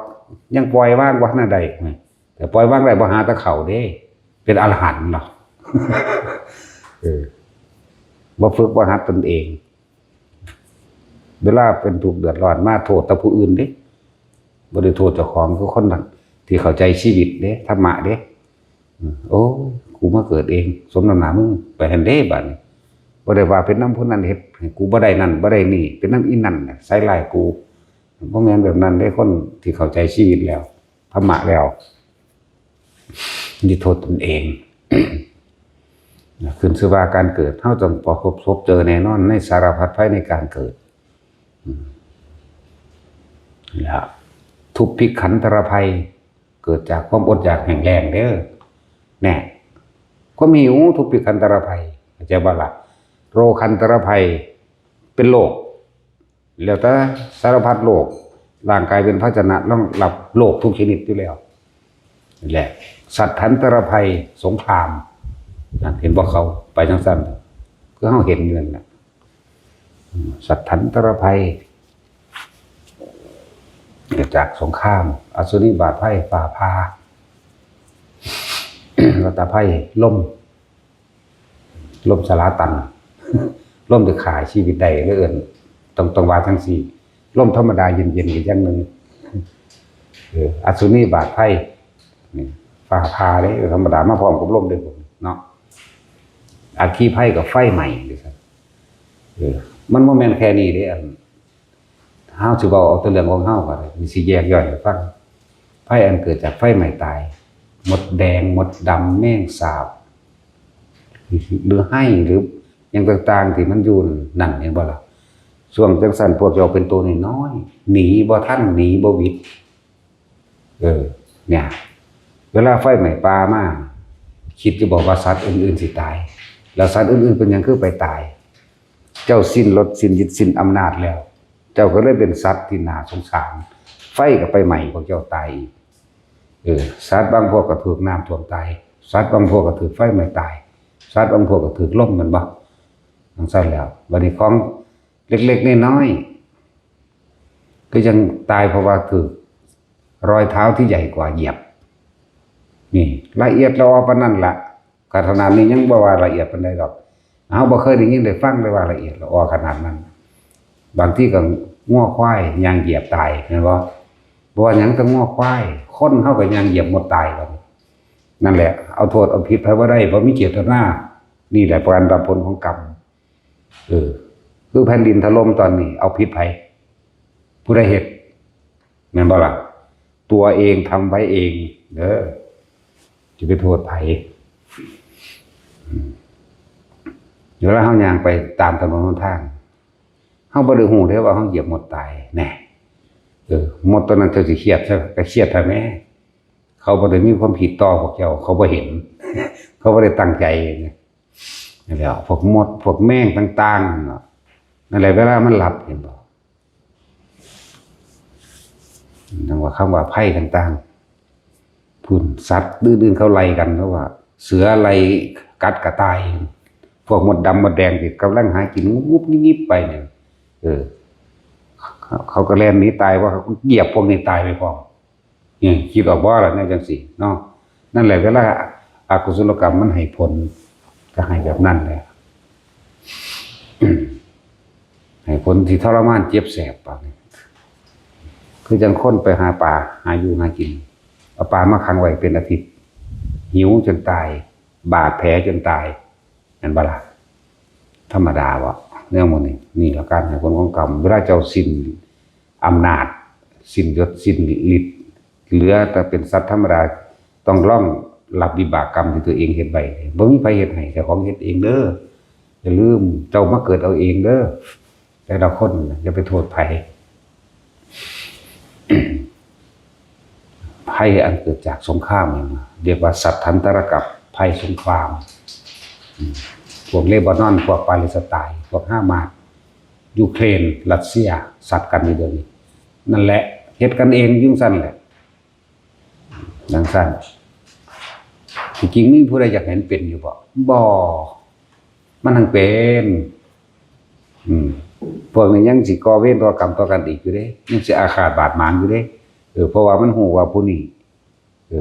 ຍັງປ່ອຍວາງບໍ່ທັນໄດ້. ແຕ່ປ່ອຍວາງໄດ້ບໍ່ຫາແຕ່ເຂົ້າເດ້ ເປັນອະລະຫັນເນາະ. ເອີ ບໍ່ຝຶກບໍ່ຫັດຕົນເອງ ເວລາເປັນທຸກເດືອດຮ້ອນມາໂທດແຕ່ຜູ້ອື່ນເດ້ ບໍ່ໄດ້ໂທດເຈົ້າຂອງ. ຄືຄົນທີ່ເຂົ້າໃຈຊີວິດເດ້ ທຳມະເດ້. ໂອ້ຍ ກູມາເກີດເອງ ສົມນ້ຳໜ້າມຶງ ໄປຫັ້ນເດ້ບາດນີ້. ບໍ່ໄດ້ວ່າເປັນນຳຜູ້ນັ້ນເຮັດໃຫ້ກູບໍ່ໄດ້ນັ້ນບໍ່ໄດ້ນີ້ ເປັນນຳອີ່ນັ້ນໃສ່ຮ້າຍກູ. ບໍ່ແມ່ນແບບນັ້ນເດ້ ຄົນທີ່ເຂົ້າໃຈຊີວິດແລ້ວ ທຳມະແລ້ວ ນີ້ໂທດຕົນເອງ. ຂຶ້ນຊື່ວ່າການເກີດ ເຮົາຕ້ອງປະສົບພົບເຈີແນ່ນອນໃນສາລະພັດໄພໃນການເກີດ. ແລ້ວທຸກພິກຂັນຕະລະໄພ ເກີດຈາກຄວາມອົດຢາກແຫ້ງແລ້ງເດີ. ແນ່ ຄວາມຫິວ ທຸກພິກຂັນຕະລະໄພ ເຂົ້າໃຈບໍ່ລະ? ໂລຄັນຕະລະໄພ ເປັນໂລກ ແລ້ວແຕ່ສາລະພັດໂລກ ຮ່າງກາຍເປັນພາຊະນະຮອງຮັບໂລກທຸກຊະນິດຢູ່ແລ້ວ. ແລະ ສັດທັນຕະລະໄພ ສົງຄາມ ນັ້ນ ເຫັນບໍ່? ເຂົາໄປຈັ່ງຊັ້ນ ຄືເຮົາເຫັນຢູ່ນັ້ນນະ. ອືມ ສັດທັນຕະລະໄພ ເກີດຈາກສົງຄາມ ອະສຸນິບາດໄພ ຟ້າຜ່າ ວັດຕະໄພ ລົມ ລົມສະຫຼາຕັນ ລົມທີ່ຂ້າຊີວິດໄດ້ ຫຼືເອີ້ນ ຕ້ອງ ຕ້ອງວ່າຈັ່ງຊີ້ ລົມທຳມະດາເຢັນໆ ອີກຢ່າງໜຶ່ງ. ເອີ ອະສຸນີບາດໄພ ນີ້ ຟ້າຜ່າເດ້ ທຳມະດາມາພ້ອມກັບລົມເດ້ເນາະ. ອັກຄີໄພກໍໄຟໄໝ້ ເອີ ມັນບໍ່ແມ່ນແຄ່ນີ້ເດ້ ອັນ ເຮົາຊິເວົ້າເອົາແຕ່ເລື່ອງຂອງເຮົາກໍໄດ້ ຊິແຍກຍ່ອຍໃຫ້ຟັງ. ໄພອັນເກີດຈາກໄຟໄໝ້ຕາຍ ມົດແດງ ມົດດຳ ແມງສາບ ຫຼືໄຮ ຫຼືຫຍັງຕ່າງໆ ທີ່ມັນຢູ່ນັ້ນ ເຫັນບໍ່ລະ? ຊ່ວງຈັ່ງຊັ້ນ ພວກເຈົ້າເປັນໂຕນ້ອຍໆ ໜີບໍ່ທັນ ໜີບໍ່ຫວິດ. ເອີ ເນຍ ເວລາໄຟໄໝ້ປ່າມາ ຄິດຢູ່ບໍ່ວ່າສັດອື່ນໆ ຊິຕາຍ? ແລ້ວສັດອື່ນໆ ເປັນຫຍັງຄືໄປຕາຍ? ເຈົ້າສິ້ນລົດ ສິ້ນຍຶດ ສິ້ນອຳນາດແລ້ວ ເຈົ້າກໍເລີຍເປັນສັດທີ່ໜ້າສົງສານ. ໄຟກໍໄປໄໝ້ພວກເຈົ້າຕາຍອີກ. ເອີ ສັດບາງພວກກໍຖືກນ້ຳຖ້ວມຕາຍ, ສັດບາງພວກກໍຖືກໄຟໄໝ້ຕາຍ, ສັດບາງພວກກໍຖືກລົມ ແມ່ນບໍ່? ຈັ່ງຊັ້ນແລ້ວ ບັດນີ້ຂອງເລັກໆນ້ອຍໆ ກໍຍັງຕາຍ ເພາະວ່າຖືກ รอยเท้าที่ใหญ่กว่าเหยียบ ນີ້ລະອຽດລະອໍປານນັ້ນລະ. ຂະໜາດນີ້ຍັງບໍ່ວ່າລະອຽດປານໃດດອກ. ເຮົາບໍ່ເຄີຍໄດ້ຍິນໄດ້ຟັງເລີຍວ່າລະອຽດລະອໍຂະໜາດນັ້ນ. ບາງທີກໍງົວຄວາຍຍ່າງຢຽບຕາຍ ແມ່ນບໍ່? ບໍ່ວ່າຫຍັງແຕ່ງົວຄວາຍ ຄົນເຮົາກໍຍ່າງຢຽບມົດຕາຍ. ບັດນີ້ ນັ້ນແຫຼະ ເອົາໂທດເອົາຜິດໃຜບໍ່ໄດ້ ບໍ່ມີເຈດຕະນາ. ນີ້ແຫຼະການຮັບຜົນຂອງກຳ. ເອີ ຄືແຜ່ນດິນຖະຫຼົ່ມຕອນນີ້ ເອົາຜິດໃຜ? ຜູ້ໃດເຮັດ? ແມ່ນບໍ່ລະ? ຕົວເອງທຳໄວ້ເອງເດີ ຈະໄປໂທດໃຜ? ເວລາເຮົາຍ່າງໄປຕາມຖະໜົນຫົນທາງ ເຮົາບໍ່ໄດ້ຮູ້ເດ້ວ່າເຮົາຢຽບມົດຕາຍ ແນ່. ເອີ ມົດຕົວນັ້ນເຈົ້າຊິຄຽດຊະ ກໍຄຽດແທ້ແມ້ ເຂົາບໍ່ໄດ້ມີຄວາມຜິດຕໍ່ພວກເຈົ້າ ເຂົາບໍ່ເຫັນ ເຂົາບໍ່ໄດ້ຕັ້ງໃຈ. ນັ້ນແຫຼະ ພວກມົດ ພວກແມງຕ່າງໆ ນັ້ນແຫຼະ ເວລາມັນຫຼັບ ເຫັນບໍ່? ຈັ່ງວ່າຄຳວ່າໄພຕ່າງໆ ພຸ້ນ ສັດອື່ນໆ ເຂົາໄລ່ກັນ ເຂົາວ່າເສືອໄລ່ກັດກະຕ່າຍ ພວກມົດດຳມົດແດງທີ່ກຳລັງຫາກິນງຸບໆ ງິບໆ ໄປນີ້ ເອີ ເຂົາກໍແລ່ນໜີຕາຍ ວ່າເຂົາກໍຢຽບພວກນີ້ຕາຍໄປພ້ອມ. ເອີ ຄິດອອກບໍ່ລະ ແນວຈັ່ງຊີ້ເນາະ? ນັ້ນແຫຼະ ເວລາອະກຸສົລະກຳມັນໃຫ້ຜົນ ກໍໃຫ້ແບບນັ້ນແຫຼະ ໃຫ້ຜົນທີ່ທໍລະມານເຈັບແສບປານນີ້ ຄືຈັ່ງຄົນໄປຫາປາ ຫາຢູ່ຫາກິນ ເອົາປາມາຂັງໄວ້ເປັນອາທິດ ຫິວຈົນຕາຍ ບາດແຜຈົນຕາຍ ແມ່ນບໍ່ລະ? ທຳມະດາບໍ່ ແນວໝູ່ນີ້? ນີ້ລະການໃຫ້ຜົນຂອງກຳ ເວລາເຈົ້າສິ້ນອຳນາດ ສິ້ນຍົດ ສິ້ນລິດ ເຫຼືອແຕ່ເປັນສັດທຳມະດາ ຕ້ອງລອງຮັບວິບາກກຳທີ່ຕົວເອງເຮັດໄວ້. ບໍ່ມີໃຜເຮັດໃຫ້ ເຈົ້າຂອງເຮັດເອງເດີ. ຢ່າລືມ ເຈົ້າມາເກີດເອົາເອງເດີ ແຕ່ລະຄົນ ຢ່າໄປໂທດໃຜ. ໄພອັນເກີດຈາກສົງຄາມ ເຫັນບໍ່? ຮຽກວ່າສັດທັນຕະລະກັບ ໄພສົງຄາມ. ອືມ ພວກເລບານອນ ພວກປາເລສໄຕນ໌ ພວກຮາມາດ ຢູເຄຣນ ຣັດເຊຍ ສັດກັນຢູ່ດຽວນີ້. ນັ້ນແຫຼະ ເຮັດກັນເອງຢູ່ຊັ້ນແຫຼະ. ຈັ່ງຊັ້ນ ທີ່ຈິງມີຜູ້ໃດຢາກເຫັນເປັນຢູ່ບໍ່? ບໍ່. ມັນທັງເປັນ. ອືມ ພວກນີ້ຍັງຊິກໍ່ເວນກໍ່ກຳຕໍ່ກັນອີກຢູ່ເດ້ ຍັງຊິອາຄາດບາດໝາງຢູ່ເດ້. ເອີ ເພາະວ່າມັນຮູ້ວ່າຜູ້ນີ້ ເອີ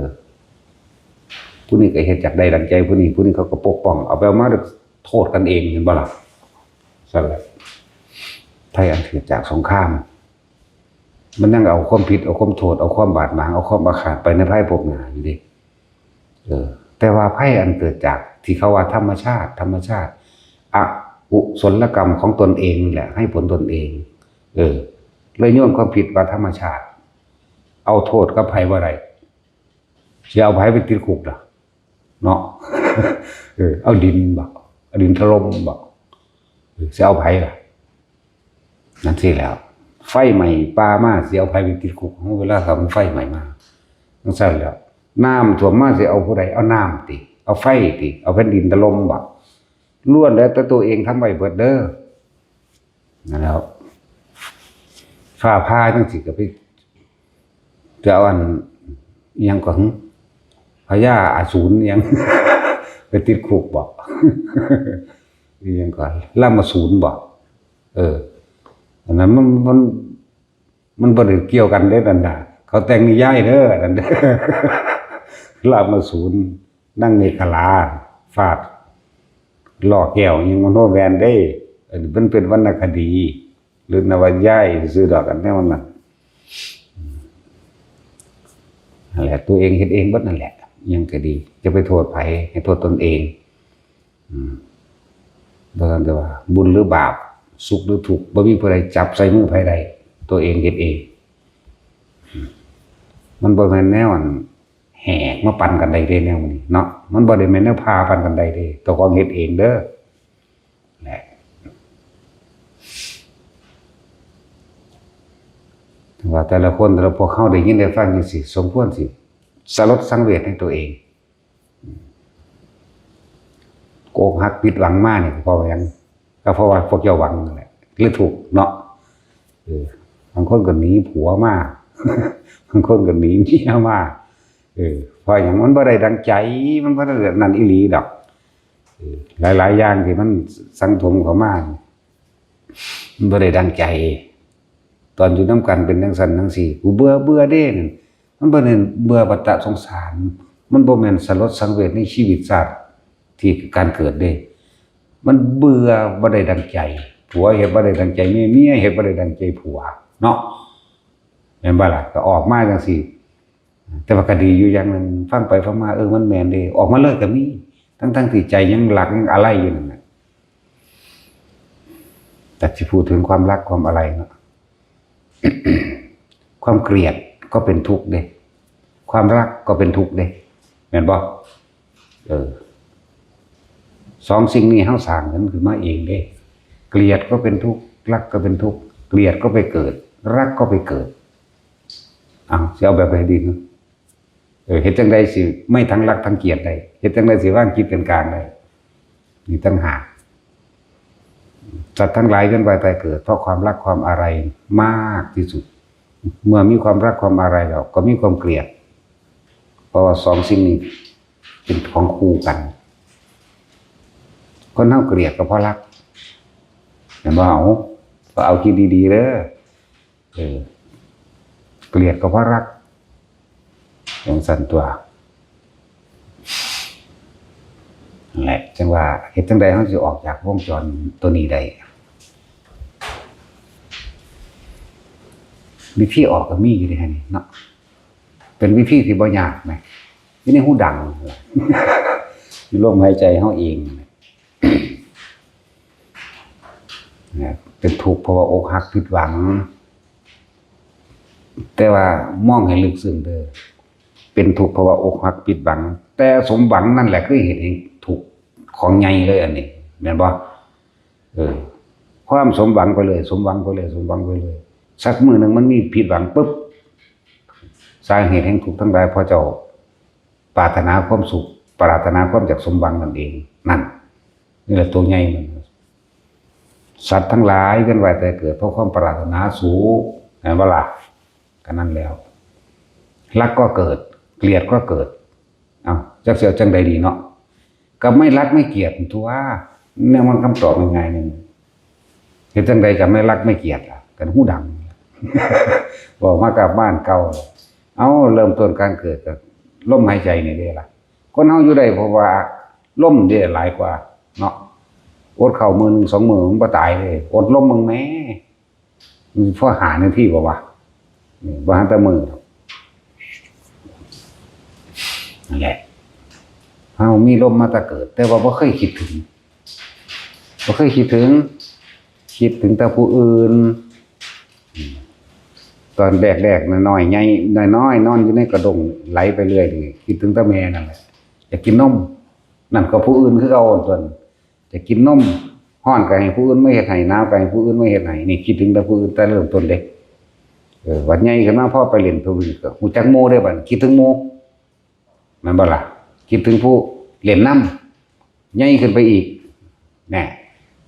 ຜູ້ນີ້ກໍເຮັດຢາກໄດ້ດັ່ງໃຈຜູ້ນີ້ ຜູ້ນີ້ເຂົາກໍປົກປ້ອງ ເອົາໄປເອົາມາໂທດກັນເອງ ເຫັນບໍ່ລະ? ຊັ້ນແຫຼະ ໄພອັນເກີດຈາກສົງຄາມ ມັນຍັງເອົາຄວາມຜິດ ເອົາຄວາມໂທດ ເອົາຄວາມບາດໝາງ ເອົາຄວາມອາຄາດໄປໃນພາຍພວກໜ້າຢູ່ເດ້. ເອີ ແຕ່ວ່າໄພອັນເກີດຈາກທີ່ເຂົາວ່າທຳມະຊາດ ທຳມະຊາດ ອະກຸສົນລະກຳຂອງຕົນເອງນີ້ແຫຼະ ໃຫ້ຜົນຕົນເອງ. ເອີ ເລີຍໂຍນຄວາມຜິດວ່າທຳມະຊາດ ເອົາໂທດກັບໃຜບໍ່ໄດ້. ຊິເອົາໃຜໄປຕິດຄຸກລະເນາະ? ເອີ ເອົາດິນບໍ? ເອົາດິນຖະຫຼົ່ມບໍ? ເອີ ຊິເອົາໃຜລະ? ນັ້ນຊີ້ແລ້ວ ໄຟໄໝ້ປ່າມາ ຊິເອົາໃຜໄປຕິດຄຸກ? ເວລາຖ້າມັນໄຟໄໝ້ມາ ຈັ່ງຊັ້ນແລ້ວ ນ້ຳຖ້ວມມາ ຊິເອົາຜູ້ໃດ? ເອົານ້ຳຕິ? ເອົາໄຟຕິ? ເອົາແຜ່ນດິນຖະຫຼົ່ມບໍ? ລ້ວນແລ້ວແຕ່ຕົວເອງທຳໄວ້ເບິດເດີ. ນັ້ນແຫຼະ ຟ້າຜ່າຈັ່ງຊີ້ກໍໄປ ຈະເອົາອັນ ອີ່ຫຍັງກໍຫຶ ພະຍາອາສູນອີ່ຫຍັງ ໄປຕິດຄຸກບໍ? ອີ່ຫຍັງກໍລາມາສູນບໍ? ເອີ ອັນນັ້ນມັນ ມັນ ມັນບໍ່ໄດ້ກ່ຽວກັນເດ້ນັ້ນນະ ເຂົາແຕ່ງນິຍາຍເດີ ອັນນັ້ນເດີ ລາມາສູນ ນາງເມຂະລາ ຟາດລໍ້ແກ້ວ ຍັງມະໂນແວນເດ້. ອັນນີ້ມັນເປັນວັນນະຄະດີ ຫຼືນະວະຍາຍຊື່ດອກ ອັນແນວນັ້ນ. ນັ້ນແຫຼະ ຕົວເອງເຮັດເອງເບິດນັ້ນແຫຼະ ຫຍັງກໍດີ ຢ່າໄປໂທດໃຜ ໃຫ້ໂທດຕົນເອງ. ອືມ ບໍ່ທັນໄດ້ວ່າບຸນຫຼືບາບ ສຸກຫຼືທຸກ ບໍ່ມີຜູ້ໃດຈັບໃສ່ມືໃຜໄດ້ ຕົວເອງເຮັດເອງ. ອືມ ມັນບໍ່ແມ່ນແນວອັນ ແຫກມາປັນກັນໄດ້ເດ້ແນວນີ້ເນາະ ມັນບໍ່ໄດ້ແມ່ນແນວຜ່າປັນກັນໄດ້ເດ້ ເຈົ້າຂອງເຮັດເອງເດີ ແຫຼະ. ວ່າແຕ່ລະຄົນ ແຕ່ລະພວກເຮົາໄດ້ຍິນໄດ້ຟັງຈັ່ງຊີ້ ສົມຄວນຊິສະຫຼົດສັງເວດໃນຕົວເອງ ອືມ ອືມ ອົກຫັກຜິດຫວັງມານີ້ ກໍເພາະຫຍັງ? ກໍເພາະວ່າພວກເຈົ້າຫວັງນັ້ນແຫຼະ ຫຼືທຸກເນາະ. ເອີ ບາງຄົນກໍໜີຜົວມາ ບາງຄົນກໍໜີເມຍມາ. ເອີ ເພາະຫຍັງ? ມັນບໍ່ໄດ້ດັ່ງໃຈ ມັນບໍ່ໄດ້ນັ້ນອີ່ຫຼີດອກ. ເອີ ຫຼາຍໆຢ່າງທີ່ມັນສັງສົມເຂົ້າມາ ມັນບໍ່ໄດ້ດັ່ງໃຈ. ຕອນຢູ່ນຳກັນເປັນຈັ່ງຊັ້ນຈັ່ງຊີ້ ກູເບື່ອ ເບື່ອເດ້ນັ້ນ ມັນບໍ່ແມ່ນເບື່ອວັດຕະສົງສານ ມັນບໍ່ແມ່ນສະຫຼົດສັງເວດໃນຊີວິດຊາດທີ່ການເກີດເດ້. ມັນເບື່ອບໍ່ໄດ້ດັ່ງໃຈ ຜົວເຮັດບໍ່ໄດ້ດັ່ງໃຈເມຍ ເມຍເຮັດບໍ່ໄດ້ດັ່ງໃຈຜົວເນາະ ແມ່ນບໍ່ລະ? ກໍອອກມາຈັ່ງຊີ້ ແຕ່ວ່າກໍດີຢູ່ຢ່າງໜຶ່ງ ຟັງໄປຟັງມາ ເອີ ມັນແມ່ນເດ້ ອອກມາເລີຍກໍມີ ທັງໆທີ່ໃຈຍັງລັກຍັງອາໄລຢູ່ນັ້ນນະ. ແຕ່ຊິພູດເຖິງຄວາມລັກຄວາມອາໄລເນາະ ຄວາມເກລີຍດກໍເປັນທຸກເດ້ ຄວາມລັກກໍເປັນທຸກເດ້ ແມ່ນບໍ່? ເອີ ສອງສິ່ງນີ້ເຮົາສ້າງມັນຂຶ້ນມາເອງເດ້. ເກລີຍດກໍເປັນທຸກ ລັກກໍເປັນທຸກ ເກລີຍດກໍໄປເກີດ ລັກກໍໄປເກີດ. ເອົາ ຊິເອົາແບບໃດດີ? ເອີ ເຮັດຈັ່ງໃດຊິໄມ່ທັງລັກທັງກຽດໄດ້? ເຮັດຈັ່ງໃດຊິວາງຈິດເປັນກາງໄດ້? ນີ້ຕ່າງຫາກ. ສັດທັງຫຼາຍວຽນວ່າຍຕາຍເກີດ ເພາະຄວາມລັກຄວາມອາໄລມາກທີ່ສຸດ. ເມື່ອມີຄວາມລັກຄວາມອາໄລແລ້ວ ກໍມີຄວາມກຽດ, ເພາະວ່າສອງສິ່ງນີ້ເປັນຂອງຄູ່ກັນ. ຄົນເຮົາກຽດກໍເພາະລັກ ແມ່ນບໍ່? ເອົາ ກໍເອົາຄິດດີໆເດີ. ເອີ ກຽດກໍເພາະລັກ ຈັ່ງຊັ້ນຕົວະ. ນັ້ນແຫຼະ ຈັ່ງວ່າເຮັດຈັ່ງໃດເຮົາຊິອອກຈາກວົງຈອນໂຕນີ້ໄດ້? ວິທີອອກກໍມີຢູ່ເດ້ນີ້ເນາະ, ເປັນວິທີທີ່ບໍ່ຍາກນະ, ຢູ່ໃນຫູດັງ ຢູ່ລົມຫາຍໃຈເຮົາເອງນະ. ເປັນທຸກເພາະວ່າອົກຫັກຜິດຫວັງ. ແຕ່ວ່າມອງໃຫ້ເລິກເຊິ່ງເດີ, ເປັນທຸກເພາະວ່າອົກຫັກຜິດຫວັງ, ແຕ່ສົມຫວັງນັ້ນແຫຼະຄືເຫດແຫ່ງທຸກຂອງໃຫຍ່ເລີຍ ອັນນີ້ແມ່ນບໍ່? ເອີ ຄວາມສົມຫວັງໄປເລີຍ, ສົມຫວັງໄປເລີຍ, ສົມຫວັງໄປເລີຍ, ສັກມື້ໜຶ່ງມັນມີຜິດຫວັງປຶບ, ສາເຫດແຫ່ງທຸກທັງຫຼາຍ ເພາະເຈົ້າປາດຖະໜາຄວາມສຸກ, ປາດຖະໜາຄວາມຢາກສົມຫວັງນັ້ນເອງ. ນັ້ນ ນີ້ແຫຼະຕົວໃຫຍ່ມັນ. ສັດທັງຫຼາຍວຽນວ່າຍຕາຍເກີດ ເພາະຄວາມປາດຖະໜາສູງ ແມ່ນບໍ່ລະ? ກໍນັ້ນແລ້ວ ລັກກໍເກີດ ກຽດກໍເກີດ. ເອົ້າ ຈັກຊິເອົາຈັ່ງໃດດີເນາະ? ກໍໄມ່ລັກໄມ່ກຽດຕົວະ, ແນວມັນຄຳຕອບງ່າຍໆໜຶ່ງ. ເຮັດຈັ່ງໃດຈະໄມ່ລັກໄມ່ກຽດລະ? ກັນຫູດັງ ເວົ້າມາກັບບ້ານເກົ່າ. ເອົ້າ ເລີ່ມຕົ້ນການເກີດກໍລົມຫາຍໃຈນີ້ເດ້ລະ. ຄົນເຮົາຢູ່ໄດ້ເພາະວ່າລົມເດ້ຫຼາຍກວ່າເນາະ. ອົດເຂົ້າມື້ໜຶ່ງສອງມື້ມັນບໍ່ຕາຍເດ້, ອົດລົມເບິ່ງແມ້. ມັນພໍຫ້ານາທີບໍ່ວະ? ນີ້ບໍ່ທັນແຕ່ມື້ດອກ. ນັ້ນແຫຼະ ເຮົາມີລົມມາແຕ່ເກີດ ແຕ່ວ່າບໍ່ເຄີຍຄິດເຖິງ, ບໍ່ເຄີຍຄິດເຖິງ, ຄິດເຖິງແຕ່ຜູ້ອື່ນ. ອືມ ຕອນແລກໆ ນ້ອຍໆ ໃຫຍ່ ນ້ອຍໆ ນອນຢູ່ໃນກະດົ້ງໄຫຼໄປເລື້ອຍນີ້ ຄິດເຖິງແຕ່ແມ່ນັ້ນແຫຼະ, ຢາກກິນນົມ. ນັ້ນກໍຜູ້ອື່ນຄືເກົ່າຕົວະ. ຢາກກິນນົມ, ຮ້ອນກໍໃຫ້ຜູ້ອື່ນມາເຮັດໃຫ້, ໜາວກໍໃຫ້ຜູ້ອື່ນມາເຮັດໃຫ້. ນີ້ຄິດເຖິງແຕ່ຜູ້ອື່ນແຕ່ເລີ່ມຕົ້ນເດ້. ເອີ ບັດໃຫຍ່ຂຶ້ນມາ ພໍໄປຫຼິ້ນຜູ້ອື່ນກໍຮູ້ຈັກໝູ່ເດ້. ບັດນີ້ຄິດເຖິງໝູ່ ແມ່ນບໍ່ລະ? ຄິດເຖິງຜູ້ຫຼິ້ນນຳ. ໃຫຍ່ຂຶ້ນໄປອີກ ແນ່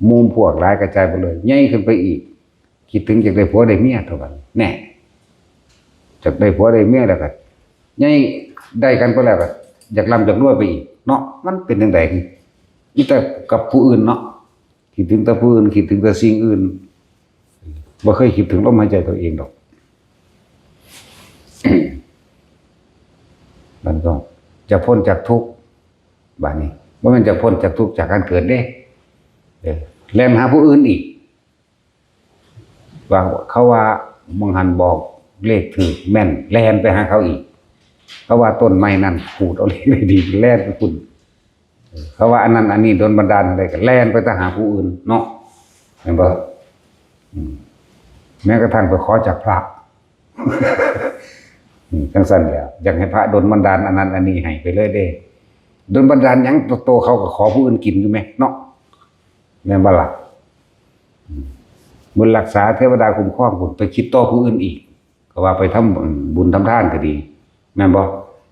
ໝູ່ພວກຫຼາຍກະຈາຍໄປເລີຍ. ໃຫຍ່ຂຶ້ນໄປອີກ ຄິດເຖິງຢາກໄດ້ຜົວໄດ້ເມຍຕົວະບັດນີ້ ແນ່. ຢາກໄດ້ຜົວໄດ້ເມຍແລ້ວກໍໃຫຍ່ ໄດ້ກັນໄປແລ້ວກໍຢາກລ່ຳຢາກລວຍໄປອີກເນາະ. ມັນເປັນຈັ່ງໃດ? ມີແຕ່ກັບຜູ້ອື່ນເນາະ, ຄິດເຖິງແຕ່ຜູ້ອື່ນ, ຄິດເຖິງແຕ່ສິ່ງອື່ນ, ບໍ່ເຄີຍຄິດເຖິງລົມຫາຍໃຈຕົວເອງດອກ. ມັນກໍຈະພົ້ນຈາກທຸກ. ບາດນີ້ບໍ່ແມ່ນຈະພົ້ນຈາກທຸກຈາກການເກີດເດ້, ເອີ ແລ່ນຫາຜູ້ອື່ນອີກ. ວ່າເຂົາວ່າໝ່ອງຫັ້ນບອກເລກຖືກແມ່ນ ແລ່ນໄປຫາເຂົາອີກ. ເຂົາວ່າຕົ້ນໄມ້ນັ້ນຂູດເອົາເລກໄດ້ດີ ແລ່ນໄປພຸ້ນ. ເອີ ເຂົາວ່າອັນນັ້ນອັນນີ້ດົນບັນດານໃດ ກໍແລ່ນໄປແຕ່ຫາຜູ້ອື່ນເນາະ, ແມ່ນບໍ່? ອືມ ແມ້ກະທັ່ງໄປຂໍຈາກພະ ອືມ ຈັ່ງຊັ້ນແຫຼະ. ຢາກໃຫ້ພະດົນບັນດານອັນນັ້ນອັນນີ້ໃຫ້ໄປເລີຍເດ້. ດົນບັນດານຫຍັງ? ໂຕ ໂຕເຂົາກໍຂໍຜູ້ອື່ນກິນຢູ່ແມະເນາະ, ແມ່ນບໍ່ລະ? ອືມ ບຸນຮັກສາເທວະດາຄຸ້ມຄອງພຸ້ນ ໄປຄິດຕໍ່ຜູ້ອື່ນອີກ. ກໍວ່າໄປທຳ ອືມ ບຸນທຳທານກໍດີ ແມ່ນບໍ່?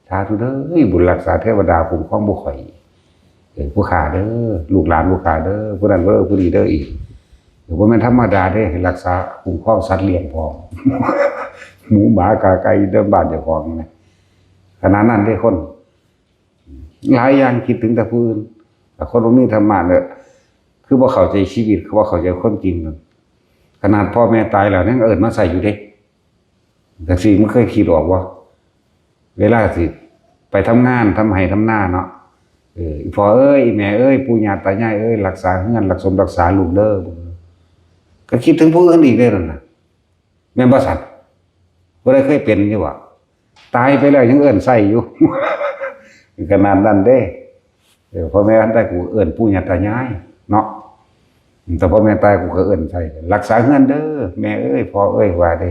ສາທຸເດີ ບຸນຮັກສາເທວະດາຄຸ້ມຄອງໝູ່ຂ້ອຍ, ເອີ ຜູ້ຂ້າເດີ ລູກຫຼານຜູ້ຂ້າເດີ ຜູ້ນັ້ນເດີ ຜູ້ນີ້ເດີອີກ. ເອີ ບໍ່ແມ່ນທຳມະດາເດ້ ໃຫ້ຮັກສາຄຸ້ມຄອງສັດລ້ຽງພ້ອມ ໝູໝາກາໄກ່ໃນບ້ານເຈົ້າຂອງນະ. ຂະໜາດນັ້ນເດ້ ຄົນ ຫຼາຍຢ່າງຄິດເຖິງແຕ່ຜູ້ອື່ນ. ແຕ່ຄົນບໍ່ມີທຳມະເນາະ ຄືບໍ່ເຂົ້າໃຈຊີວິດ ຄືບໍ່ເຂົ້າໃຈຄວາມຈິງ. ຂະໜາດພໍ່ແມ່ຕາຍແລ້ວຍັງເອີ້ນມາໃສ່ຢູ່ເດ້. ຈັ່ງຊີ້ ມຶງເຄີຍຄິດອອກບໍ່? ເວລາຊິໄປທຳງານ ທຳໄຮ່ທຳນາເນາະ, ເອີ ອີ່ພໍ່ເອີຍ ອີ່ແມ່ເອີຍ ປູ່ຍ່າຕາຍາຍເອີຍ ຮັກສາເຮືອນ ຮັກສົມຮັກສາລູກເດີ. ກໍຄິດເຖິງຜູ້ອື່ນອີກເດ້ນັ້ນນະ. ແມ່ນບໍ່ຊັ້ນ? ຜູ້ໃດເຄີຍເປັນຢູ່ບໍ່? ຕາຍໄປແລ້ວຍັງເອີ້ນໃສ່ຢູ່ ຂະໜາດນັ້ນເດ້. ເອີ ພໍ່ແມ່ທັນຕາຍ ກູເອີ້ນປູ່ຍ່າຕາຍາຍເນາະ, ແຕ່ພໍ່ແມ່ຕາຍ ກູກໍເອີ້ນໃສ່ ລັກສາເຮືອນເດີ ແມ່ເອີຍ ພໍ່ເອີຍ ວ່າເດ້.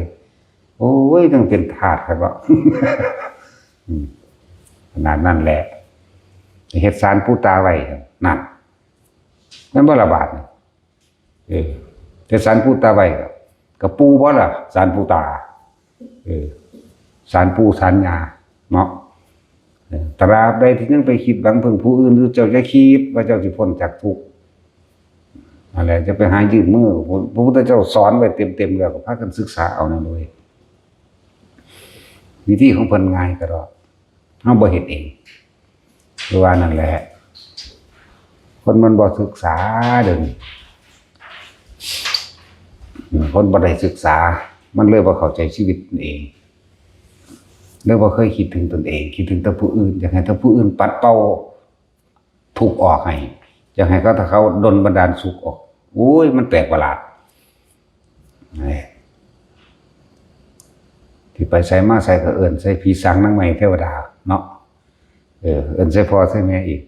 ໂອ້ຍ ຈັ່ງເປັນທາດຄັກເນາະ. ອືມ ຂະໜາດນັ້ນແຫຼະ ເຮັດສານປູຕາໄວ້ນັ້ນ ແມ່ນບໍ່ລະບາດນີ້? ເອີ ແຕ່ສານປູຕາໄວ້ ກະປູບໍ່ລະສານປູຕາ? ເອີ ສ ສານປູ່ສານຍ່າເນາະ. ເອີ ຕາບໃດທີ່ຍັງໄປຄິດຫວັງເພິ່ງຜູ້ອື່ນຢູ່ ເຈົ້າຢ່າຄິດວ່າເຈົ້າຊິພົ້ນຈາກທຸກ. ນັ້ນແຫຼະ ຈະໄປຫາຍື່ນມື ພະ ພະພຸດທະເຈົ້າສອນໄວ້ເຕັມໆແລ້ວ ກໍພາກັນສຶກສາເອົານັ້ນເລີຍ. ວິທີຂອງເພິ່ນງ່າຍກະດອກ ເຮົາບໍ່ເຮັດເອງ. ຄືວ່ານັ້ນແຫຼະ ຄົນມັນບໍ່ສຶກສາເດີນີ້ ຄົນບໍ່ໄດ້ສຶກສາ ມັນເລີຍບໍ່ເຂົ້າໃຈຊີວິດຕົນເອງ ເລີຍບໍ່ເຄີຍຄິດເຖິງຕົນເອງ ຄິດເຖິງແຕ່ຜູ້ອື່ນ ຢາກໃຫ້ແຕ່ຜູ້ອື່ນປັດເປົ່າທຸກອອກໃຫ້ ຢາກໃຫ້ເຂົາ ຖ້າເຂົາດົນບັນດານສຸກອອກ. ໂອ້ຍ ມັນແປກປະຫຼາດ. ນີ້ ທີ່ໄປໃສມາໃສກໍເອີ້ນໃສ່ຜີສາງນາງໄມ້ເທວະດາເນາະ ເອີ ເອີ້ນໃສ່ພໍ່ໃສ່ແມ່ອີກ.